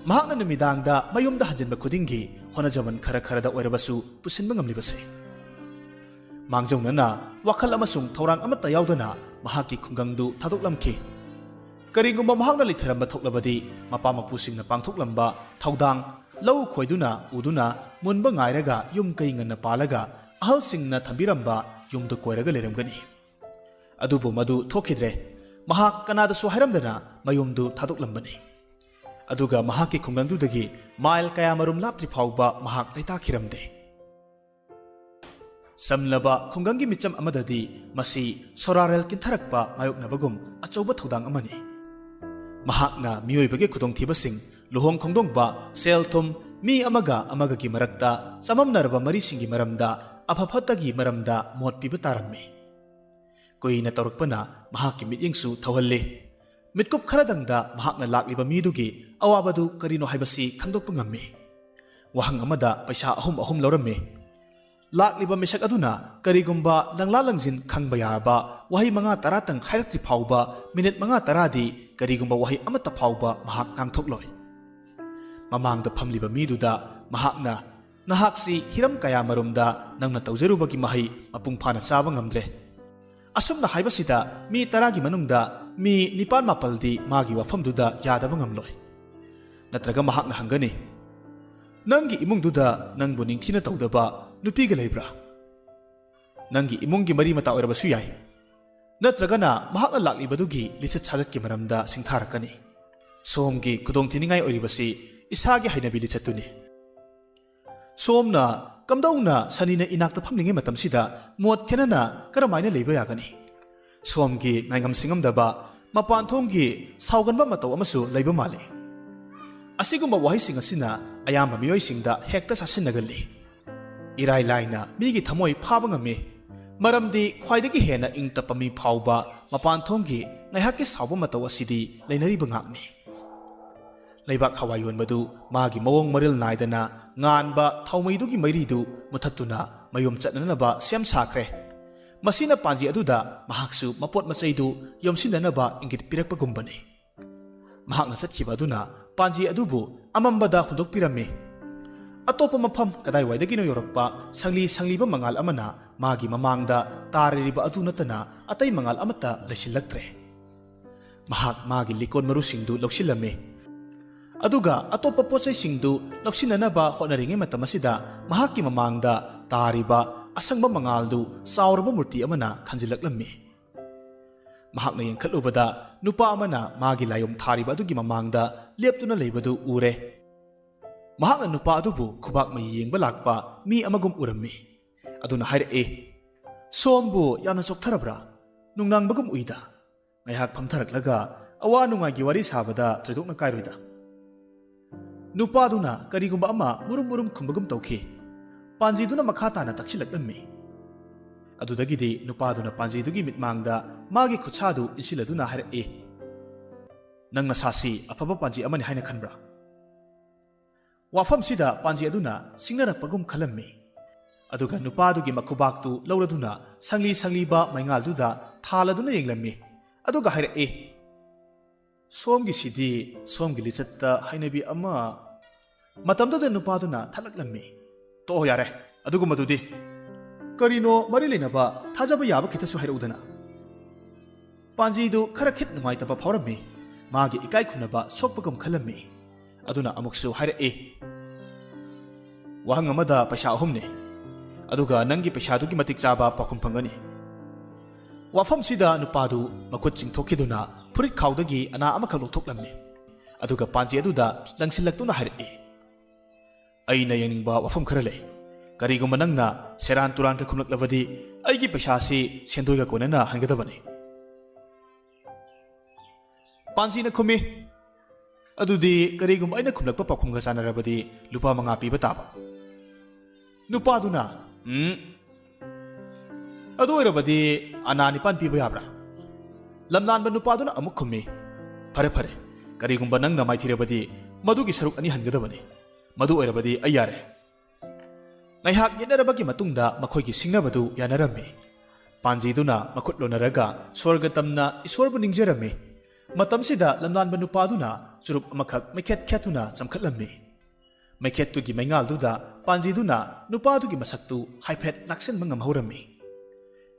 ꯃꯍꯥꯛꯅ ꯅꯨꯃꯤꯗꯥꯡꯗ ꯃꯌꯨꯝꯗ ꯍꯟꯖꯤꯟꯕ ꯈꯨꯗꯤꯡꯒꯤ ꯍꯣꯠꯅꯖꯃꯟ ꯈꯔ ꯈꯔꯗ ꯑꯣꯏꯔꯕꯁꯨ ꯄꯨꯁꯤꯟꯕ ꯉꯝꯂꯤꯕꯁꯦ꯫ ꯃꯥꯡꯖꯧꯅꯅ ꯋꯥꯈꯜ ꯑꯃꯁꯨꯡ ꯊꯧꯔꯥꯡ ꯑꯃꯠꯇ ꯌꯥꯎꯗꯅ ꯃꯍꯥꯛꯀꯤ ꯈꯨꯡꯒꯪꯗꯨ ꯊꯥꯗꯣꯛꯂꯝꯈꯤ꯫ ꯀꯔꯤꯒꯨꯝꯕ ꯃꯍꯥꯛꯅ ꯂꯩꯊꯔꯝꯕ ꯊꯣꯛꯂꯕꯗꯤ, ꯃꯄꯥ ꯃꯄꯨꯁꯤꯡꯅ ꯄꯥꯡꯊꯣꯛꯂꯝꯕ ꯊꯧꯗꯥꯡ, ꯂꯧ ꯈꯣꯏꯗꯨꯅ ꯎꯗꯨꯅ ꯃꯨꯟꯕ ꯉꯥꯏꯔꯒ ꯌꯨꯝ ꯀꯩ ꯉꯟꯅ ꯄꯥꯜꯂꯒ ꯑꯍꯜꯁꯤꯡꯅ ꯊꯝꯕꯤꯔꯝꯕ ꯌꯨꯝꯗꯨ ꯀꯣꯏꯔꯒ ꯂꯩꯔꯝꯒꯅꯤ꯫ ꯑꯗꯨꯕꯨ ꯃꯗꯨ ꯊꯣꯛꯈꯤꯗ꯭ꯔꯦ꯫ ꯃꯍꯥꯛ ꯀꯅꯥꯗꯁꯨ ꯍꯥꯏꯔꯝꯗꯅ ꯃꯌꯨꯝꯗꯨ ꯊꯥꯗꯣꯛꯂꯝꯕꯅꯤ꯫ ꯑꯗꯨꯒ ꯃꯍꯥꯛꯀꯤ ꯈꯨꯡꯒꯪꯗꯨꯗꯒꯤ ꯃꯥꯏꯜ ꯀꯌꯥꯃꯔꯨꯝ ꯂꯥꯞꯇ꯭ꯔꯤ ꯐꯥꯎꯕ ꯃꯍꯥꯛ ꯂꯩꯇꯥꯈꯤꯔꯝꯗꯦ꯫ ꯆꯝꯂꯕ ꯈꯨꯡꯒꯪꯒꯤ ꯃꯤꯆꯝ ꯑꯃꯗꯗꯤ ꯃꯁꯤ ꯁꯣꯔꯥꯔꯦꯜ ꯀꯤꯟꯊꯔꯛꯄ ꯃꯥꯌꯣꯛꯅꯕꯒꯨꯝ ꯑꯆꯧꯕ ꯊꯧꯗꯥꯡ ꯑꯃꯅꯤ꯫ ꯃꯍꯥꯛꯅ ꯃꯤꯑꯣꯏꯕꯒꯤ ꯈꯨꯗꯣꯡꯊꯤꯕꯁꯤꯡ, ꯂꯨꯍꯣꯡ ꯈꯣꯡꯗꯣꯡꯕ, ꯁꯦꯜ ꯊꯨꯝ, ꯃꯤ ꯑꯃꯒ ꯑꯃꯒꯒꯤ ꯃꯔꯛꯇ ꯆꯃꯝꯅꯔꯕ ꯃꯔꯤꯁꯤꯡꯒꯤ ꯃꯔꯝꯗ, ꯑꯐ ꯐꯠꯇꯒꯤ ꯃꯔꯝꯗ ꯃꯣꯠ ꯄꯤꯕ ꯇꯥꯔꯝꯃꯤ꯫ ꯀꯨꯏꯅ ꯇꯧꯔꯛꯄꯅ ꯃꯍꯥꯛꯀꯤ ꯃꯤꯠꯌꯦꯡꯁꯨ ꯊꯧꯍꯜꯂꯤ꯫ ꯃꯤꯠꯀꯨꯞ ꯈꯔꯗꯪꯗ ꯃꯍꯥꯛꯅ ꯂꯥꯛꯂꯤꯕ ꯃꯤꯗꯨꯒꯤ ꯑꯋꯥꯕꯗꯨ ꯀꯔꯤꯅꯣ ꯍꯥꯏꯕꯁꯤ ꯈꯪꯗꯣꯛꯄ ꯉꯝꯃꯤ꯫ ꯋꯥꯍꯪ ꯑꯃꯗ ꯄꯩꯁꯥ ꯑꯍꯨꯝ ꯑꯍꯨꯝ ꯂꯧꯔꯝꯃꯤ꯫ ꯂꯥꯛꯂꯤꯕ ꯃꯤꯁꯛ ꯑꯗꯨꯅ ꯀꯔꯤꯒꯨꯝꯕ ꯂꯪꯂꯥ ꯂꯪꯖꯤꯟ ꯈꯪꯕ ꯌꯥꯕ ꯋꯥꯍꯩ ꯃꯉꯥ ꯇꯔꯥꯇꯪ ꯍꯥꯏꯔꯛꯇ꯭ꯔꯤ ꯐꯥꯎꯕ, ꯃꯤꯅꯤꯠ ꯃꯉꯥ ꯇꯔꯥꯗꯤ ꯀꯔꯤꯒꯨꯝꯕ ꯋꯥꯍꯩ ꯑꯃꯠꯇ ꯐꯥꯎꯕ ꯃꯍꯥꯛ ꯉꯥꯡꯊꯣꯛꯂꯣꯏ꯫ ꯃꯃꯥꯡꯗ ꯐꯝꯂꯤꯕ ꯃꯤꯗꯨꯗ ꯃꯍꯥꯛꯅ, "ꯅꯍꯥꯛꯁꯤ ꯍꯤꯔꯝ ꯀꯌꯥꯃꯔꯨꯝꯗ ꯅꯪꯅ ꯇꯧꯖꯔꯨꯕꯒꯤ ꯃꯍꯩ ꯃꯄꯨꯡ ꯐꯥꯅ ꯆꯥꯕ ꯉꯝꯗ꯭ꯔꯦ꯫ ꯑꯁꯨꯝꯅ ꯍꯥꯏꯕꯁꯤꯗ ꯃꯤ ꯇꯔꯥꯒꯤ ꯃꯅꯨꯡꯗ ꯃꯤ ꯅꯤꯄꯥꯟ ꯃꯥꯄꯜꯗꯤ ꯃꯥꯒꯤ ꯋꯥꯐꯝꯗꯨꯗ ꯌꯥꯗꯕ ꯉꯝꯂꯣꯏ꯫" ꯅꯠꯇ꯭ꯔꯒ ꯃꯍꯥꯛꯅ ꯍꯪꯒꯅꯤ, "ꯅꯪꯒꯤ ꯏꯃꯨꯡꯗꯨꯗ ꯅꯪꯕꯨ ꯅꯤꯡꯊꯤꯅ ꯇꯧꯗꯕ ꯅꯨꯄꯤꯒ ꯂꯩꯕ꯭ꯔꯥ? ꯅꯪꯒꯤ ꯏꯃꯨꯡꯒꯤ ꯃꯔꯤ ꯃꯇꯥ ꯑꯣꯏꯔꯕꯁꯨ ꯌꯥꯏ꯫" ꯅꯠꯇ꯭ꯔꯒꯅ ꯃꯍꯥꯛꯅ ꯂꯥꯛꯂꯤꯕꯗꯨꯒꯤ ꯂꯤꯆꯠ ꯁꯥꯖꯠꯀꯤ ꯃꯔꯝꯗ ꯁꯤꯡꯊꯥꯔꯛꯀꯅꯤ꯫ ꯁꯣꯝꯒꯤ ꯈꯨꯗꯣꯡꯊꯤꯅꯤꯡꯉꯥꯏ ꯑꯣꯏꯔꯤꯕꯁꯤ ꯏꯁꯥꯒꯤ ꯍꯩꯅꯕꯤ ꯂꯤꯆꯠꯇꯨꯅꯤ꯫ ꯁꯣꯝꯅ ꯀꯝꯗꯧꯅ ꯁꯅꯤꯅ ꯏꯅꯥꯛꯇ ꯐꯝꯂꯤꯉꯩ ꯃꯇꯝꯁꯤꯗ ꯃꯣꯠ ꯈꯦꯅꯅ ꯀꯔꯝꯍꯥꯏꯅ ꯂꯩꯕ ꯌꯥꯒꯅꯤ? ꯁꯣꯝꯒꯤ ꯉꯥꯏꯉꯝ ꯁꯤꯡꯉꯝꯗꯕ, ꯃꯄꯥꯟ ꯊꯣꯡꯒꯤ ꯁꯥꯎꯒꯟꯕ ꯃꯇꯧ ꯑꯃꯁꯨ ꯂꯩꯕ ꯃꯥꯜꯂꯤ꯫ ꯑꯁꯤꯒꯨꯝꯕ ꯋꯥꯍꯩꯁꯤꯡ ꯑꯁꯤꯅ ꯑꯌꯥꯝꯕ ꯃꯤꯑꯣꯏꯁꯤꯡꯗ ꯍꯦꯛꯇ ꯆꯥꯁꯤꯟꯅꯒꯜꯂꯤ꯫ ꯏꯔꯥꯏ ꯂꯥꯏꯅ ꯃꯤꯒꯤ ꯊꯃꯣꯏ ꯐꯥꯕ ꯉꯝꯃꯤ, ꯃꯔꯝꯗꯤ ꯈ꯭ꯋꯥꯏꯗꯒꯤ ꯍꯦꯟꯅ ꯏꯪ ꯇꯞꯄ ꯃꯤ ꯐꯥꯎꯕ ꯃꯄꯥꯟ ꯊꯣꯡꯒꯤ ꯉꯥꯏꯍꯥꯛꯀꯤ ꯁꯥꯎꯕ ꯃꯇꯧ ꯑꯁꯤꯗꯤ ꯂꯩꯅꯔꯤꯕ ꯉꯥꯛꯅꯤ꯫ ꯂꯩꯕꯥꯛ ꯍꯋꯥꯏ ꯌꯣꯟꯕꯗꯨ ꯃꯥꯒꯤ ꯃꯑꯣꯡ ꯃꯔꯤꯜ ꯅꯥꯏꯗꯅ ꯉꯥꯟꯕ ꯊꯥꯎꯃꯩꯗꯨꯒꯤ ꯃꯩꯔꯤꯗꯨ ꯃꯨꯊꯠꯇꯨꯅ ꯃꯌꯨꯝ ꯆꯠꯅꯅꯕ ꯁꯦꯝ ꯁꯥꯈ꯭ꯔꯦ꯫ ꯃꯁꯤꯅ ꯄꯥꯟꯖꯤ ꯑꯗꯨꯗ ꯃꯍꯥꯛꯁꯨ ꯃꯄꯣꯠ ꯃꯆꯩꯗꯨ ꯌꯣꯝꯁꯤꯟꯅꯅꯕ ꯏꯪꯒꯤꯠ ꯄꯤꯔꯛꯄꯒꯨꯝꯕꯅꯤ꯫ ꯃꯍꯥꯛꯅ ꯆꯠꯈꯤꯕ ꯑꯗꯨꯅ ꯄꯥꯟꯖꯤ ꯑꯗꯨꯕꯨ ꯑꯃꯝꯕꯗ ꯍꯨꯟꯗꯣꯛꯄꯤꯔꯝꯃꯤ꯫ ꯑꯇꯣꯞꯄ ꯃꯐꯝ ꯀꯗꯥꯏꯋꯥꯏꯗꯒꯤꯅꯣ ꯌꯧꯔꯛꯄ ꯁꯪꯂꯤ ꯁꯪꯂꯤꯕ ꯃꯉꯥꯜ ꯑꯃꯅ ꯃꯥꯒꯤ ꯃꯃꯥꯡꯗ ꯇꯥꯔꯤꯕ ꯑꯗꯨ ꯅꯠꯇꯅ ꯑꯇꯩ ꯃꯉꯥꯜ ꯑꯃꯠꯇ ꯂꯩꯁꯤꯜꯂꯛꯇ꯭ꯔꯦ꯫ ꯃꯍꯥꯛ ꯃꯥꯒꯤ ꯂꯤꯀꯣꯟ ꯃꯔꯨꯁꯤꯡꯗꯨ ꯂꯧꯁꯤꯜꯂꯝꯃꯤ꯫ ꯑꯗꯨꯒ ꯑꯇꯣꯞꯄ ꯄꯣꯠꯆꯩꯁꯤꯡꯗꯨ ꯂꯧꯁꯤꯟꯅꯅꯕ ꯍꯣꯠꯅꯔꯤꯉꯩ ꯃꯇꯝ ꯑꯁꯤꯗ ꯃꯍꯥꯛꯀꯤ ꯃꯃꯥꯡꯗ ꯇꯥꯔꯤꯕ ꯑꯁꯪꯕ ꯃꯉꯥꯜꯗꯨ ꯆꯥꯎꯔꯕ ꯃꯨꯔꯇꯤ ꯑꯃꯅ ꯈꯟꯖꯤꯜꯂꯛꯂꯝꯃꯤ꯫ ꯃꯍꯥꯛꯅ ꯌꯦꯡꯈꯠꯂꯨꯕꯗ ꯅꯨꯄꯥ ꯑꯃꯅ ꯃꯥꯒꯤ ꯂꯥꯏꯌꯣꯝ ꯊꯥꯔꯤꯕ ꯑꯗꯨꯒꯤ ꯃꯃꯥꯡꯗ ꯂꯦꯞꯇꯨꯅ ꯂꯩꯕꯗꯨ ꯎꯔꯦ꯫ ꯃꯍꯥꯛꯅ ꯅꯨꯄꯥ ꯑꯗꯨꯕꯨ ꯈꯨꯕꯥꯛ ꯃꯌꯤ ꯌꯦꯡꯕ ꯂꯥꯛꯄ ꯃꯤ ꯑꯃꯒꯨꯝ ꯎꯔꯝꯃꯤ꯫ ꯑꯗꯨꯅ ꯍꯥꯏꯔꯛꯏ, "ꯁꯣꯝꯕꯨ ꯌꯥꯝꯅ ꯆꯣꯛꯊꯔꯕ꯭ꯔꯥ? ꯅꯨꯡꯅꯥꯡꯕꯒꯨꯝ ꯎꯏꯗ꯫ ꯉꯥꯏꯍꯥꯛ ꯐꯝꯊꯔꯛꯂꯒ ꯑꯋꯥ ꯅꯨꯡꯉꯥꯏꯒꯤ ꯋꯥꯔꯤ ꯁꯥꯕꯗ ꯊꯣꯏꯗꯣꯛꯅ ꯀꯥꯏꯔꯣꯏꯗ꯫" ꯅꯨꯄꯥꯗꯨꯅ ꯀꯔꯤꯒꯨꯝꯕ ꯑꯃ ꯃꯨꯔꯨꯝ ꯃꯨꯔꯨꯝ ꯈꯨꯝꯕꯒꯨꯝ ꯇꯧꯈꯤ꯫ ꯄꯥꯟꯖꯤꯗꯨꯅ ꯃꯈꯥ ꯇꯥꯅ ꯇꯛꯁꯤꯜꯂꯛꯂꯝꯃꯤ꯫ ꯑꯗꯨꯗꯒꯤꯗꯤ ꯅꯨꯄꯥꯗꯨꯅ ꯄꯥꯟꯖꯤꯗꯨꯒꯤ ꯃꯤꯠꯃꯥꯡꯗ ꯃꯥꯒꯤ ꯈꯨꯠꯁꯥꯗꯨ ꯏꯟꯁꯤꯜꯂꯗꯨꯅ ꯍꯥꯏꯔꯛꯏ, "ꯅꯪ ꯅꯁꯥꯁꯤ ꯑꯐꯕ ꯄꯥꯟꯖꯤ ꯑꯃꯅꯤ ꯍꯥꯏꯅ ꯈꯟꯕ꯭ꯔꯥ?" ꯋꯥꯐꯝꯁꯤꯗ ꯄꯥꯟꯖꯤ ꯑꯗꯨꯅ ꯁꯤꯡꯅꯔꯛꯄꯒꯨꯝ ꯈꯜꯂꯝꯃꯤ꯫ ꯑꯗꯨꯒ ꯅꯨꯄꯥꯗꯨꯒꯤ ꯃꯈꯨꯕꯥꯛꯇꯨ ꯂꯧꯔꯗꯨꯅ ꯁꯪꯂꯤ ꯁꯪꯂꯤꯕ ꯃꯩꯉꯥꯜꯗꯨꯗ ꯊꯥꯜꯂꯗꯨꯅ ꯌꯦꯡꯂꯝꯃꯤ꯫ ꯑꯗꯨꯒ ꯍꯥꯏꯔꯛꯏ, "ꯁꯣꯝꯒꯤꯁꯤꯗꯤ ꯁꯣꯝꯒꯤ ꯂꯤꯆꯠꯇ ꯍꯩꯅꯕꯤ ꯑꯃ꯫" ꯃꯇꯝꯗꯨꯗ ꯅꯨꯄꯥꯗꯨꯅ ꯊꯠꯂꯛꯂꯝꯃꯤ, "ꯇꯣꯛꯑꯣ ꯌꯥꯔꯦ, ꯑꯗꯨꯒꯨꯝꯕꯗꯨꯗꯤ꯫ ꯀꯔꯤꯅꯣ ꯃꯔꯤ ꯂꯩꯅꯕ ꯊꯥꯖꯕ ꯌꯥꯕ ꯈꯤꯇꯁꯨ ꯍꯥꯏꯔꯛꯎꯗꯅ꯫" ꯄꯥꯟꯖꯤꯗꯨ ꯈꯔ ꯈꯤꯠ ꯅꯨꯡꯉꯥꯏꯇꯕ ꯐꯥꯎꯔꯝꯃꯤ꯫ ꯃꯥꯒꯤ ꯏꯀꯥꯏ ꯈꯨꯝꯅꯕ ꯁꯣꯛꯄꯒꯨꯝ ꯈꯜꯂꯝꯃꯤ꯫ ꯑꯗꯨꯅ ꯑꯃꯨꯛꯁꯨ ꯍꯥꯏꯔꯛꯏ, "ꯋꯥꯍꯪ ꯑꯃꯗ ꯄꯩꯁꯥ ꯑꯍꯨꯝꯅꯤ, ꯑꯗꯨꯒ ꯅꯪꯒꯤ ꯄꯩꯁꯥꯗꯨꯒꯤ ꯃꯇꯤꯛ ꯆꯥꯕ ꯄꯥꯎꯈꯨꯝ ꯐꯪꯒꯅꯤ꯫" ꯋꯥꯐꯝꯁꯤꯗ ꯅꯨꯄꯥꯗꯨ ꯃꯈꯨꯠ ꯆꯤꯡꯊꯣꯛꯈꯤꯗꯨꯅ ꯐꯨꯔꯤꯠ ꯈꯥꯎꯗꯒꯤ ꯑꯅꯥ ꯑꯃꯈꯛ ꯂꯧꯊꯣꯛꯂꯝꯃꯤ꯫ ꯑꯗꯨꯒ ꯄꯥꯟꯖꯤ ꯑꯗꯨꯗ ꯂꯪꯁꯤꯜꯂꯛꯇꯨꯅ ꯍꯥꯏꯔꯛꯏ, "ꯑꯩꯅ ꯌꯦꯡꯅꯤꯡꯕ ꯋꯥꯐꯝ ꯈꯔ ꯂꯩ꯫ ꯀꯔꯤꯒꯨꯝꯕ ꯅꯪꯅ ꯁꯦꯔꯥꯟ ꯇꯨꯔꯥꯟꯒ ꯈꯨꯝꯂꯛꯂꯕꯗꯤ ꯑꯩꯒꯤ ꯄꯩꯁꯥꯁꯤ ꯁꯦꯟꯗꯣꯏꯒ ꯀꯣꯟꯅꯅ ꯍꯟꯒꯗꯕꯅꯤ꯫" ꯄꯥꯟꯖꯤꯅ ꯈꯨꯝꯃꯤ, "ꯑꯗꯨꯗꯤ ꯀꯔꯤꯒꯨꯝꯕ ꯑꯩꯅ ꯈꯨꯝꯂꯛꯄ ꯄꯥꯎꯈꯨꯝꯒ ꯆꯥꯟꯅꯔꯕꯗꯤ ꯂꯨꯄꯥ ꯃꯉꯥ ꯄꯤꯕ ꯇꯥꯕ꯫" ꯅꯨꯄꯥꯗꯨꯅ, "ꯎꯝ, ꯑꯗꯨ ꯑꯣꯏꯔꯕꯗꯤ ꯑꯅꯥ ꯅꯤꯄꯥꯟ ꯄꯤꯕ ꯌꯥꯕ꯭ꯔꯥ?" ꯂꯝꯂꯥꯟꯕ ꯅꯨꯄꯥꯗꯨꯅ ꯑꯃꯨꯛ ꯈꯨꯝꯃꯤ, "ꯐꯔꯦ, ꯐꯔꯦ, ꯀꯔꯤꯒꯨꯝꯕ ꯅꯪꯅ ꯃꯥꯏꯊꯤꯔꯕꯗꯤ ꯃꯗꯨꯒꯤ ꯁꯔꯨꯛ ꯑꯅꯤ ꯍꯟꯒꯗꯕꯅꯤ꯫ ꯃꯗꯨ ꯑꯣꯏꯔꯕꯗꯤ ꯑꯩ ꯌꯥꯔꯦ꯫" ꯉꯥꯏꯍꯥꯛ ꯌꯦꯠꯅꯔꯕꯒꯤ ꯃꯇꯨꯡꯗ ꯃꯈꯣꯏꯒꯤ ꯁꯤꯡꯅꯕꯗꯨ ꯌꯥꯅꯔꯝꯃꯤ꯫ ꯄꯥꯟꯖꯤꯗꯨꯅ ꯃꯈꯨꯠ ꯂꯣꯟꯅꯔꯒ ꯁ꯭ꯋꯔꯒ ꯇꯝꯅ ꯏꯁ꯭ꯋꯔꯕꯨ ꯅꯤꯡꯖꯔꯝꯃꯤ꯫ ꯃꯇꯝꯁꯤꯗ ꯂꯝꯂꯥꯟꯕ ꯅꯨꯄꯥꯗꯨꯅ ꯆꯨꯔꯨꯞ ꯑꯃꯈꯛ ꯃꯩꯈꯦꯠ ꯈꯦꯠꯇꯨꯅ ꯆꯝꯈꯠꯂꯝꯃꯤ꯫ ꯃꯩꯈꯦꯠꯇꯨꯒꯤ ꯃꯩꯉꯥꯜꯗꯨꯗ ꯄꯥꯟꯖꯤꯗꯨꯅ ꯅꯨꯄꯥꯗꯨꯒꯤ ꯃꯁꯛꯇꯨ ꯍꯥꯏꯐꯦꯠ ꯂꯥꯛꯁꯤꯟꯕ ꯉꯝꯍꯧꯔꯝꯃꯤ꯫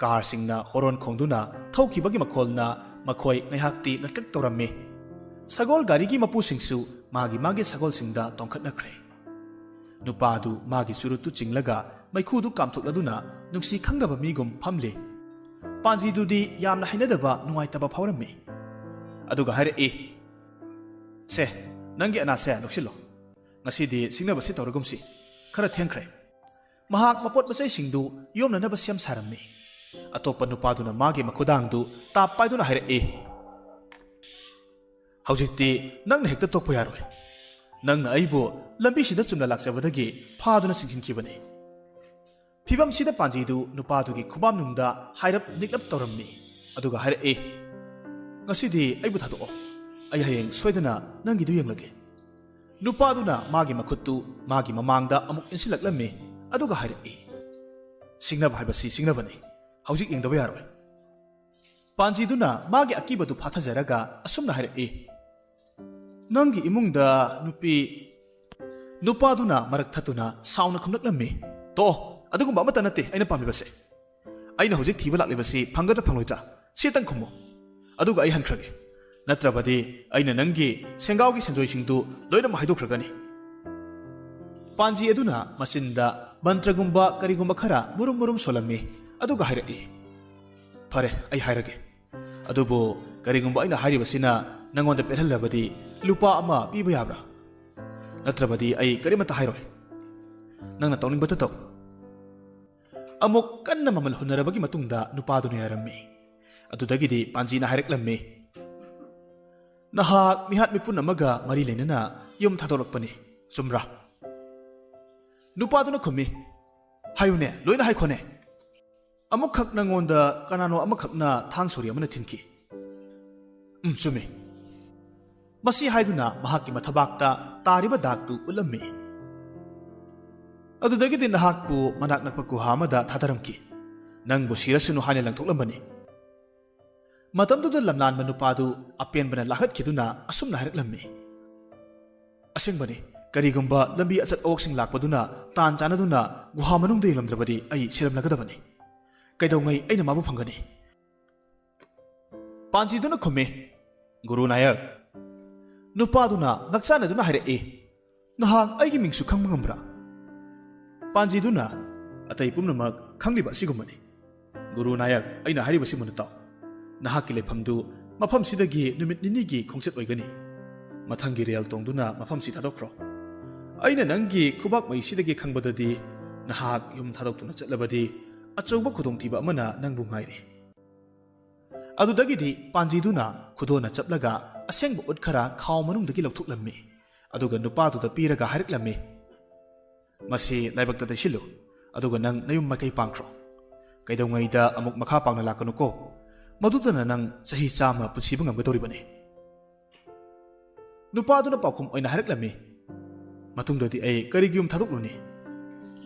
ꯀꯥꯔꯁꯤꯡꯅ ꯍꯣꯔꯣꯟ ꯈꯣꯡꯗꯨꯅ ꯊꯧꯈꯤꯕꯒꯤ ꯃꯈꯣꯜꯅ ꯃꯈꯣꯏ ꯉꯥꯏꯍꯥꯛꯇꯤ ꯂꯠꯀꯛ ꯇꯧꯔꯝꯃꯤ꯫ ꯁꯒꯣꯜ ꯒꯥꯔꯤꯒꯤ ꯃꯄꯨꯁꯤꯡꯁꯨ ꯃꯥꯒꯤ ꯃꯥꯒꯤ ꯁꯒꯣꯜꯁꯤꯡꯗ ꯇꯣꯡꯈꯠꯅꯈ꯭ꯔꯦ꯫ ꯅꯨꯄꯥꯗꯨ ꯃꯥꯒꯤ ꯆꯨꯔꯨꯠꯇꯨ ꯆꯤꯡꯂꯒ ꯃꯩꯈꯨꯗꯨ ꯀꯥꯝꯊꯣꯛꯂꯗꯨꯅ ꯅꯨꯡꯁꯤ ꯈꯪꯗꯕ ꯃꯤꯒꯨꯝ ꯐꯝꯂꯤ꯫ ꯄꯥꯟꯖꯤꯗꯨꯗꯤ ꯌꯥꯝꯅ ꯍꯩꯅꯗꯕ, ꯅꯨꯡꯉꯥꯏꯇꯕ ꯐꯥꯎꯔꯝꯃꯤ꯫ ꯑꯗꯨꯒ ꯍꯥꯏꯔꯛꯏ, "ꯁꯦ, ꯅꯪꯒꯤ ꯑꯅꯥꯁꯦ ꯂꯧꯁꯤꯜꯂꯣ꯫ ꯉꯁꯤꯗꯤ ꯁꯤꯡꯅꯕꯁꯤ ꯇꯧꯔꯒꯨꯝꯁꯤ꯫ ꯈꯔ ꯊꯦꯡꯈ꯭ꯔꯦ꯫" ꯃꯍꯥꯛ ꯃꯄꯣꯠ ꯃꯆꯩꯁꯤꯡꯗꯨ ꯌꯣꯝꯅꯅꯕ ꯁꯦꯝ ꯁꯥꯔꯝꯃꯤ꯫ ꯑꯇꯣꯞꯄ ꯅꯨꯄꯥꯗꯨꯅ ꯃꯥꯒꯤ ꯃꯈꯨꯗꯥꯡꯗꯨ ꯇꯥꯞ ꯄꯥꯏꯗꯨꯅ ꯍꯥꯏꯔꯛꯏ, "ꯍꯧꯖꯤꯛꯇꯤ ꯅꯪꯅ ꯍꯦꯛꯇ ꯇꯣꯛꯄ ꯌꯥꯔꯣꯏ꯫ ꯅꯪꯅ ꯑꯩꯕꯨ ꯂꯝꯕꯤꯁꯤꯗ ꯆꯨꯝꯅ ꯂꯥꯛꯆꯕꯗꯒꯤ ꯐꯥꯗꯨꯅ ꯆꯤꯡꯁꯤꯟꯈꯤꯕꯅꯤ꯫" ꯐꯤꯚꯝꯁꯤꯗ ꯄꯥꯟꯖꯤꯗꯨ ꯅꯨꯄꯥꯗꯨꯒꯤ ꯈꯨꯕꯥꯝꯅꯨꯡꯗ ꯍꯥꯏꯔꯞ ꯅꯤꯛꯂꯞ ꯇꯧꯔꯝꯃꯤ꯫ ꯑꯗꯨꯒ ꯍꯥꯏꯔꯛꯏ, "ꯉꯁꯤꯗꯤ ꯑꯩꯕꯨ ꯊꯥꯗꯣꯛꯑꯣ꯫ ꯑꯩ ꯍꯌꯦꯡ ꯁꯣꯏꯗꯅ ꯅꯪꯒꯤꯗꯨ ꯌꯦꯡꯂꯒꯦ꯫" ꯅꯨꯄꯥꯗꯨꯅ ꯃꯥꯒꯤ ꯃꯈꯨꯠꯇꯨ ꯃꯥꯒꯤ ꯃꯃꯥꯡꯗ ꯑꯃꯨꯛ ꯏꯟꯁꯤꯜꯂꯛꯂꯝꯃꯤ꯫ ꯑꯗꯨꯒ ꯍꯥꯏꯔꯛꯏ, "ꯁꯤꯡꯅꯕ ꯍꯥꯏꯕꯁꯤ ꯁꯤꯡꯅꯕꯅꯤ꯫ ꯍꯧꯖꯤꯛ ꯌꯦꯡꯗꯕ ꯌꯥꯔꯣꯏ꯫" ꯄꯥꯟꯖꯤꯗꯨꯅ ꯃꯥꯒꯤ ꯑꯀꯤꯕꯗꯨ ꯐꯥꯊꯖꯔꯒ ꯑꯁꯨꯝꯅ ꯍꯥꯏꯔꯛꯏ, "ꯅꯪꯒꯤ ꯏꯃꯨꯡꯗ ꯅꯨꯄꯤ..." ꯅꯨꯄꯥꯗꯨꯅ ꯃꯔꯛ ꯊꯠꯇꯨꯅ ꯁꯥꯎꯅ ꯈꯨꯝꯂꯛꯂꯝꯃꯤ, "ꯇꯣꯛꯑꯣ, ꯑꯗꯨꯒꯨꯝꯕ ꯑꯃꯠꯇ ꯅꯠꯇꯦ ꯑꯩꯅ ꯄꯥꯝꯂꯤꯕꯁꯦ꯫ ꯑꯩꯅ ꯍꯧꯖꯤꯛ ꯊꯤꯕ ꯂꯥꯛꯂꯤꯕꯁꯤ ꯐꯪꯒꯗ꯭ꯔꯥ ꯐꯪꯂꯣꯏꯗ꯭ꯔꯥ, ꯁꯤꯇꯪ ꯈꯨꯝꯃꯨ꯫ ꯑꯗꯨꯒ ꯑꯩ ꯍꯟꯈ꯭ꯔꯒꯦ꯫ ꯅꯠꯇ꯭ꯔꯕꯗꯤ ꯑꯩꯅ ꯅꯪꯒꯤ ꯁꯦꯡꯒꯥꯎꯒꯤ ꯁꯦꯟꯖꯣꯏꯁꯤꯡꯗꯨ ꯂꯣꯏꯅꯃꯛ ꯍꯥꯏꯗꯣꯛꯈ꯭ꯔꯒꯅꯤ꯫" ꯄꯥꯟꯖꯤ ꯑꯗꯨꯅ ꯃꯆꯤꯟꯗ ꯃꯟꯇ꯭ꯔꯒꯨꯝꯕ ꯀꯔꯤꯒꯨꯝꯕ ꯈꯔ ꯃꯨꯔꯨꯝ ꯃꯨꯔꯨꯝ ꯁꯣꯜꯂꯝꯃꯤ, ꯑꯗꯨꯒ ꯍꯥꯏꯔꯛꯏ, "ꯐꯔꯦ, ꯑꯩ ꯍꯥꯏꯔꯒꯦ꯫ ꯑꯗꯨꯕꯨ ꯀꯔꯤꯒꯨꯝꯕ ꯑꯩꯅ ꯍꯥꯏꯔꯤꯕꯁꯤꯅ ꯅꯉꯣꯟꯗ ꯄꯦꯜꯍꯜꯂꯕꯗꯤ ꯂꯨꯄꯥ ꯑꯃ ꯄꯤꯕ ꯌꯥꯕ꯭ꯔꯥ? ꯅꯠꯇ꯭ꯔꯕꯗꯤ ꯑꯩ ꯀꯔꯤꯃꯠꯇ ꯍꯥꯏꯔꯣꯏ꯫ ꯅꯪꯅ ꯇꯧꯅꯤꯡꯕꯇ ꯇꯧ꯫" ꯑꯃꯨꯛ ꯀꯟꯅ ꯃꯃꯜ ꯍꯨꯟꯅꯔꯕꯒꯤ ꯃꯇꯨꯡꯗ ꯅꯨꯄꯥꯗꯨꯅ ꯌꯥꯔꯝꯃꯤ꯫ ꯑꯗꯨꯗꯒꯤꯗꯤ ꯄꯥꯟꯖꯤꯅ ꯍꯥꯏꯔꯛꯂꯝꯃꯤ, "ꯅꯍꯥꯛ ꯃꯤꯍꯥꯠ ꯃꯤꯄꯨꯟ ꯑꯃꯒ ꯃꯔꯤ ꯂꯩꯅꯅ ꯌꯨꯝ ꯊꯥꯗꯣꯛꯂꯛꯄꯅꯤ, ꯆꯨꯝꯕ꯭ꯔꯥ?" ꯅꯨꯄꯥꯗꯨꯅ ꯈꯨꯝꯃꯤ, "ꯍꯥꯏꯌꯨꯅꯦ, ꯂꯣꯏꯅ ꯍꯥꯏꯈꯣꯅꯦ꯫ ꯑꯃꯨꯛꯈꯛ ꯅꯉꯣꯟꯗ ꯀꯅꯥꯅꯣ ꯑꯃꯈꯛꯅ ꯊꯥꯡ ꯁꯣꯔꯤ ꯑꯃꯅ ꯊꯤꯟꯈꯤ꯫" "ꯎꯝ, ꯆꯨꯝꯃꯤ꯫" ꯃꯁꯤ ꯍꯥꯏꯗꯨꯅ ꯃꯍꯥꯛꯀꯤ ꯃꯊꯕꯥꯛꯇ ꯇꯥꯔꯤꯕ ꯗꯥꯛꯇꯨ ꯎꯠꯂꯝꯃꯤ꯫ "ꯑꯗꯨꯗꯒꯤꯗꯤ ꯅꯍꯥꯛꯄꯨ ꯃꯅꯥꯛ ꯅꯛꯄ ꯒꯨꯍꯥ ꯑꯃꯗ ꯊꯥꯗꯔꯝꯈꯤ꯫ ꯅꯪꯕꯨ ꯁꯤꯔꯁꯅꯨ ꯍꯥꯏꯅ ꯂꯪꯊꯣꯛꯂꯝꯕꯅꯤ꯫ ꯃꯇꯝꯗꯨꯗ ꯂꯝꯂꯥꯟꯕ ꯅꯨꯄꯥꯗꯨ ꯑꯄꯦꯟꯕꯅ ꯂꯥꯈꯠꯈꯤꯗꯨꯅ ꯑꯁꯨꯝꯅ ꯍꯥꯏꯔꯛꯂꯝꯃꯤ, "ꯑꯁꯦꯡꯕꯅꯤ, ꯀꯔꯤꯒꯨꯝꯕ ꯂꯝꯕꯤ ꯑꯆꯠ ꯑꯋꯣꯛꯁꯤꯡ ꯂꯥꯛꯄꯗꯨꯅ ꯇꯥꯟ ꯆꯥꯅꯗꯨꯅ ꯒꯨꯍꯥ ꯃꯅꯨꯡꯗ ꯌꯦꯡꯂꯝꯗ꯭ꯔꯕꯗꯤ ꯑꯩ ꯁꯤꯔꯝꯂꯒꯗꯕꯅꯤ꯫ ꯀꯩꯗꯧꯉꯩ ꯑꯩꯅ ꯃꯥꯕꯨ ꯐꯪꯒꯅꯤ?" ꯄꯥꯟꯖꯤꯗꯨꯅ ꯈꯨꯝꯃꯤ, "ꯒꯨꯔꯨ ꯅꯥꯌꯛ, ꯅꯨꯄꯥꯗꯨꯅ ꯉꯛꯆꯥꯟꯅꯗꯨꯅ ꯍꯥꯏꯔꯛꯏ, ꯅꯍꯥꯛ ꯑꯩꯒꯤ ꯃꯤꯡꯁꯨ ꯈꯪꯕ ꯉꯝꯕ꯭ꯔꯥ?" ꯄꯥꯟꯖꯤꯗꯨꯅ, "ꯑꯇꯩ ꯄꯨꯝꯅꯃꯛ ꯈꯪꯂꯤꯕ ꯑꯁꯤꯒꯨꯝꯕꯅꯤ꯫ ꯒꯨꯔꯨ ꯅꯥꯌꯛ, ꯑꯩꯅ ꯍꯥꯏꯔꯤꯕꯁꯤ ꯃꯨꯟꯅ ꯇꯥꯎ꯫ ꯅꯍꯥꯛꯀꯤ ꯂꯩꯐꯝꯗꯨ ꯃꯐꯝꯁꯤꯗꯒꯤ ꯅꯨꯃꯤꯠ ꯅꯤꯅꯤꯒꯤ ꯈꯣꯡꯆꯠ ꯑꯣꯏꯒꯅꯤ꯫ ꯃꯊꯪꯒꯤ ꯔꯦꯜ ꯇꯣꯡꯗꯨꯅ ꯃꯐꯝꯁꯤ ꯊꯥꯗꯣꯛꯈ꯭ꯔꯣ꯫ ꯑꯩꯅ ꯅꯪꯒꯤ ꯈꯨꯕꯥꯛ ꯃꯩꯁꯤꯗꯒꯤ ꯈꯪꯕꯗꯗꯤ, ꯅꯍꯥꯛ ꯌꯨꯝ ꯊꯥꯗꯣꯛꯇꯨꯅ ꯆꯠꯂꯕꯗꯤ ꯑꯆꯧꯕ ꯈꯨꯗꯣꯡꯊꯤꯕ ꯑꯃꯅ ꯅꯪꯕꯨ ꯉꯥꯏꯔꯤ꯫" ꯑꯗꯨꯗꯒꯤꯗꯤ ꯄꯥꯟꯖꯤꯗꯨꯅ ꯈꯨꯗꯣꯟꯅ ꯆꯞꯂꯒ ꯑꯁꯦꯡꯕ ꯎꯠ ꯈꯔ ꯈꯥꯎ ꯃꯅꯨꯡꯗꯒꯤ ꯂꯧꯊꯣꯛꯂꯝꯃꯤ꯫ ꯑꯗꯨꯒ ꯅꯨꯄꯥꯗꯨꯗ ꯄꯤꯔꯒ ꯍꯥꯏꯔꯛꯂꯝꯃꯤ, "ꯃꯁꯤ ꯂꯥꯏꯕꯛꯇ ꯇꯩꯁꯤꯜꯂꯨ, ꯑꯗꯨꯒ ꯅꯪ ꯅꯌꯨꯝ ꯃꯥꯏꯀꯩ ꯄꯥꯡꯈ꯭ꯔꯣ꯫ ꯀꯩꯗꯧꯉꯩꯗ ꯑꯃꯨꯛ ꯃꯈꯥ ꯄꯥꯡꯅ ꯂꯥꯛꯀꯅꯨꯀꯣ꯫ ꯃꯗꯨꯗꯅ ꯅꯪ ꯆꯍꯤ ꯆꯥꯝꯃ ꯄꯨꯟꯁꯤꯕ ꯉꯝꯒꯗꯧꯔꯤꯕꯅꯤ꯫" ꯅꯨꯄꯥꯗꯨꯅ ꯄꯥꯎꯈꯨꯝ ꯑꯣꯏꯅ ꯍꯥꯏꯔꯛꯂꯝꯃꯤ, "ꯃꯇꯨꯡꯗꯗꯤ ꯑꯩ ꯀꯔꯤꯒꯤ ꯌꯨꯝ ꯊꯥꯗꯣꯛꯂꯨꯅꯤ?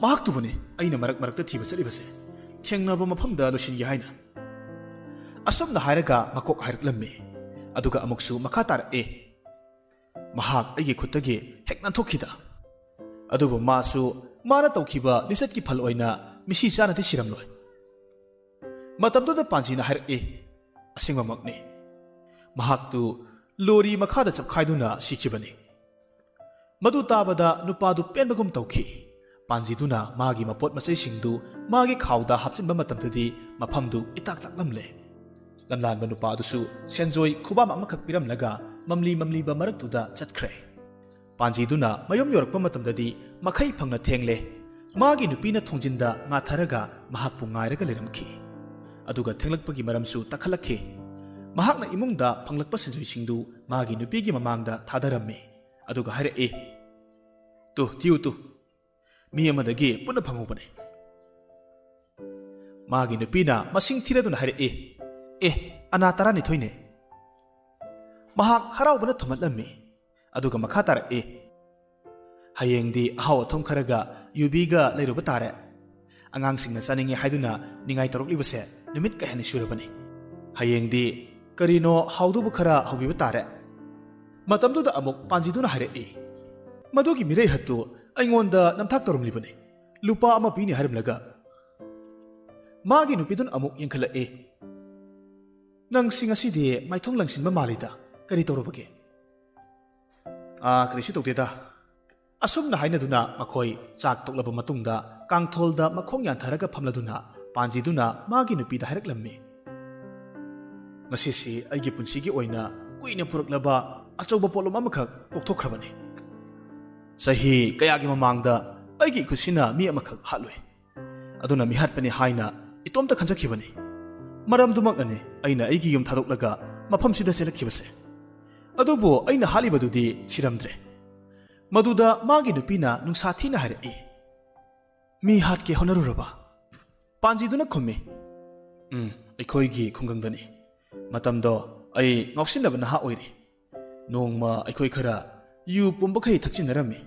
ꯃꯍꯥꯛꯇꯨꯕꯨꯅꯤ ꯑꯩꯅ ꯃꯔꯛ ꯃꯔꯛꯇ ꯊꯤꯕ ꯆꯠꯂꯤꯕꯁꯦ, ꯊꯦꯡꯅꯕ ꯃꯐꯝꯗ ꯂꯣꯏꯁꯤꯟꯒꯦ ꯍꯥꯏꯅ꯫" ꯑꯁꯨꯝꯅ ꯍꯥꯏꯔꯒ ꯃꯀꯣꯛ ꯍꯥꯏꯔꯛꯂꯝꯃꯤ꯫ ꯑꯗꯨꯒ ꯑꯃꯨꯛꯁꯨ ꯃꯈꯥ ꯇꯥꯔꯛꯏ, "ꯃꯍꯥꯛ ꯑꯩꯒꯤ ꯈꯨꯠꯇꯒꯤ ꯍꯦꯛ ꯅꯥꯟꯊꯣꯛꯈꯤꯗ꯫ ꯑꯗꯨꯕꯨ ꯃꯥꯁꯨ ꯃꯥꯅ ꯇꯧꯈꯤꯕ ꯂꯤꯆꯠꯀꯤ ꯐꯜ ꯑꯣꯏꯅ ꯃꯤꯁꯤ ꯆꯥꯅꯗꯤ ꯁꯤꯔꯝꯂꯣꯏ꯫ ꯃꯇꯝꯗꯨꯗ ꯄꯥꯟꯖꯤꯅ ꯍꯥꯏꯔꯛꯏ, ꯑꯁꯦꯡꯕꯃꯛꯅꯤ꯫ ꯃꯍꯥꯛꯇꯨ ꯂꯣꯔꯤ ꯃꯈꯥꯗ ꯆꯞꯈꯥꯏꯗꯨꯅ ꯁꯤꯈꯤꯕꯅꯤ꯫" ꯃꯗꯨ ꯇꯥꯕꯗ ꯅꯨꯄꯥꯗꯨ ꯄꯦꯟꯕꯒꯨꯝ ꯇꯧꯈꯤ꯫ ꯄꯥꯟꯖꯤꯗꯨꯅ ꯃꯥꯒꯤ ꯃꯄꯣꯠ ꯃꯆꯩꯁꯤꯡꯗꯨ ꯃꯥꯒꯤ ꯈꯥꯎꯗ ꯍꯥꯞꯆꯤꯟꯕ ꯃꯇꯝꯗꯗꯤ ꯃꯐꯝꯗꯨ ꯏꯇꯥꯛ ꯇꯥꯛꯂꯝꯂꯦ꯫ ꯂꯝꯂꯥꯟꯕ ꯅꯨꯄꯥ ꯑꯗꯨꯁꯨ ꯁꯦꯟꯖꯣꯏ ꯈꯨꯕꯥꯝ ꯑꯃꯈꯛ ꯄꯤꯔꯝꯂꯒ ꯃꯝꯂꯤ ꯃꯝꯂꯤꯕ ꯃꯔꯛꯇꯨꯗ ꯆꯠꯈ꯭ꯔꯦ꯫ ꯄꯥꯟꯖꯤꯗꯨꯅ ꯃꯌꯨꯝ ꯌꯧꯔꯛꯄ ꯃꯇꯝꯗꯗꯤ ꯃꯈꯩ ꯐꯪꯅ ꯊꯦꯡꯂꯦ꯫ ꯃꯥꯒꯤ ꯅꯨꯄꯤꯅ ꯊꯣꯡꯖꯤꯟꯗ ꯉꯥꯊꯔꯒ ꯃꯍꯥꯛꯄꯨ ꯉꯥꯏꯔꯒ ꯂꯩꯔꯝꯈꯤ꯫ ꯑꯗꯨꯒ ꯊꯦꯡꯂꯛꯄꯒꯤ ꯃꯔꯝꯁꯨ ꯇꯥꯈꯠꯂꯛꯈꯤ꯫ ꯃꯍꯥꯛꯅ ꯏꯃꯨꯡꯗ ꯐꯪꯂꯛꯄ ꯁꯦꯟꯖꯣꯏꯁꯤꯡꯗꯨ ꯃꯥꯒꯤ ꯅꯨꯄꯤꯒꯤ ꯃꯃꯥꯡꯗ ꯊꯥꯗꯔꯝꯃꯤ꯫ ꯑꯗꯨꯒ ꯍꯥꯏꯔꯛꯏ, "ꯇꯨ, ꯊꯤꯌꯨ ꯇꯨ, ꯃꯤ ꯑꯃꯗꯒꯤ ꯄꯨꯟꯅ ꯐꯪꯍꯧꯕꯅꯤ꯫" ꯃꯥꯒꯤ ꯅꯨꯄꯤꯅ ꯃꯁꯤꯡ ꯊꯤꯔꯗꯨꯅ ꯍꯥꯏꯔꯛꯏ, "ꯑꯦ, ꯑꯅꯥ ꯇꯔꯥꯅꯤꯊꯣꯏꯅꯦ꯫" ꯃꯍꯥꯛ ꯍꯔꯥꯎꯕꯅ ꯊꯨꯝꯍꯠꯂꯝꯃꯤ꯫ ꯑꯗꯨꯒ ꯃꯈꯥ ꯇꯥꯔꯛꯏ, "ꯍꯌꯦꯡꯗꯤ ꯑꯍꯥꯎ ꯑꯊꯨꯝ ꯈꯔꯒ ꯌꯨꯕꯤꯒ ꯂꯩꯔꯨꯕ ꯇꯥꯔꯦ꯫ ꯑꯉꯥꯡꯁꯤꯡꯅ ꯆꯥꯅꯤꯡꯉꯦ ꯍꯥꯏꯗꯨꯅ ꯅꯤꯡꯉꯥꯏ ꯇꯧꯔꯛꯂꯤꯕꯁꯦ ꯅꯨꯃꯤꯠ ꯀꯌꯥꯅꯤ ꯁꯨꯔꯕꯅꯤ꯫ ꯍꯌꯦꯡꯗꯤ ꯀꯔꯤꯅꯣ ꯍꯥꯎꯗꯧꯕ ꯈꯔ ꯍꯧꯕꯤꯕ ꯇꯥꯔꯦ꯫ ꯃꯇꯝꯗꯨꯗ ꯑꯃꯨꯛ ꯄꯥꯟꯖꯤꯗꯨꯅ ꯍꯥꯏꯔꯛꯏ, "ꯃꯗꯨꯒꯤ ꯃꯤꯔꯩ ꯍꯠꯇꯨ ꯑꯩꯉꯣꯟꯗ ꯅꯝꯊꯥꯛ ꯇꯧꯔꯝꯂꯤꯕꯅꯤ꯫ ꯂꯨꯄꯥ ꯑꯃ ꯄꯤꯅꯤ ꯍꯥꯏꯔꯝꯂꯒ꯫" ꯃꯥꯒꯤ ꯅꯨꯄꯤꯗꯨꯅ ꯑꯃꯨꯛ ꯌꯦꯡꯈꯠꯂꯛꯏ, "ꯅꯪꯁꯤ ꯉꯁꯤꯗꯤ ꯃꯥꯏꯊꯣꯡ ꯂꯪꯁꯤꯟꯕ ꯃꯥꯜꯂꯤꯗ, ꯀꯔꯤ ꯇꯧꯔꯕꯒꯦ?" "ꯑꯥ, ꯀꯔꯤꯁꯨ ꯇꯧꯗꯦꯗ꯫" ꯑꯁꯨꯝꯅ ꯍꯥꯏꯅꯗꯨꯅ ꯃꯈꯣꯏ ꯆꯥꯛ ꯇꯣꯛꯂꯕ ꯃꯇꯨꯡꯗ ꯀꯥꯡꯊꯣꯜꯗ ꯃꯈꯣꯡ ꯌꯥꯟꯊꯔꯒ ꯐꯝꯂꯗꯨꯅ ꯄꯥꯟꯖꯤꯗꯨꯅ ꯃꯥꯒꯤ ꯅꯨꯄꯤꯗ ꯍꯥꯏꯔꯛꯂꯝꯃꯤ, "ꯉꯁꯤꯁꯤ ꯑꯩꯒꯤ ꯄꯨꯟꯁꯤꯒꯤ ꯑꯣꯏꯅ ꯀꯨꯏꯅ ꯄꯨꯔꯛꯂꯕ ꯑꯆꯧꯕ ꯄꯣꯠꯂꯨꯝ ꯑꯃꯈꯛ ꯀꯣꯛꯊꯣꯛꯈ꯭ꯔꯕꯅꯤ꯫ ꯆꯍꯤ ꯀꯌꯥꯒꯤ ꯃꯃꯥꯡꯗ ꯑꯩꯒꯤ ꯏꯈꯨꯠꯁꯤꯅ ꯃꯤ ꯑꯃꯈꯛ ꯍꯥꯠꯂꯨꯏ꯫ ꯑꯗꯨꯅ ꯃꯤꯍꯥꯠꯄꯅꯤ ꯍꯥꯏꯅ ꯏꯇꯣꯝꯇ ꯈꯟꯖꯈꯤꯕꯅꯤ꯫ ꯃꯔꯝꯗꯨꯃꯛꯅꯅꯤ ꯑꯩꯅ ꯑꯩꯒꯤ ꯌꯨꯝ ꯊꯥꯗꯣꯛꯂꯒ ꯃꯐꯝꯁꯤꯗ ꯆꯦꯜꯂꯛꯈꯤꯕꯁꯦ꯫ ꯑꯗꯨꯕꯨ ꯑꯩꯅ ꯍꯥꯠꯂꯤꯕꯗꯨꯗꯤ ꯁꯤꯔꯝꯗ꯭ꯔꯦ꯫" ꯃꯗꯨꯗ ꯃꯥꯒꯤ ꯅꯨꯄꯤꯅ ꯅꯨꯡꯁꯥ ꯊꯤꯅ ꯍꯥꯏꯔꯛꯏ, "ꯃꯤ ꯍꯥꯠꯀꯦ ꯍꯣꯠꯅꯔꯨꯔꯕ?" ꯄꯥꯟꯖꯤꯗꯨꯅ ꯈꯨꯝꯃꯤ, "ꯎꯝ, ꯑꯩꯈꯣꯏꯒꯤ ꯈꯨꯡꯒꯪꯗꯅꯤ꯫ ꯃꯇꯝꯗꯣ ꯑꯩ ꯉꯥꯎꯁꯤꯟꯅꯕ ꯅꯍꯥ ꯑꯣꯏꯔꯤ꯫ ꯅꯣꯡꯃ ꯑꯩꯈꯣꯏ ꯈꯔ ꯌꯨ ꯄꯨꯝꯕꯈꯩ ꯊꯛꯆꯤꯟꯅꯔꯝꯃꯤ꯫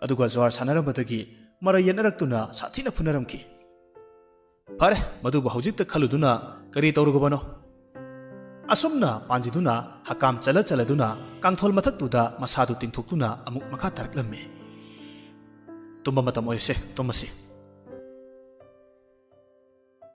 ꯑꯗꯨꯒ ꯖ꯭ꯋꯥꯔ ꯁꯥꯟꯅꯔꯝꯕꯗꯒꯤ ꯃꯔꯩ ꯌꯦꯠꯅꯔꯛꯇꯨꯅ ꯁꯥꯊꯤꯅ ꯐꯨꯅꯔꯝꯈꯤ꯫ ꯐꯔꯦ, ꯃꯗꯨꯕꯨ ꯍꯧꯖꯤꯛꯇ ꯈꯜꯂꯨꯗꯨꯅ ꯀꯔꯤ ꯇꯧꯔꯨꯒꯕꯅꯣ?" ꯑꯁꯨꯝꯅ ꯄꯥꯟꯖꯤꯗꯨꯅ ꯍꯀꯥꯝ ꯆꯜꯂ ꯆꯜꯂꯗꯨꯅ ꯀꯥꯡꯊꯣꯜ ꯃꯊꯛꯇꯨꯗ ꯃꯁꯥꯗꯨ ꯇꯤꯡꯊꯣꯛꯇꯨꯅ ꯑꯃꯨꯛ ꯃꯈꯥ ꯇꯥꯔꯛꯂꯝꯃꯤ꯫ "ꯇꯨꯝꯕ ꯃꯇꯝ ꯑꯣꯏꯔꯁꯦ, ꯇꯨꯝꯃꯁꯤ꯫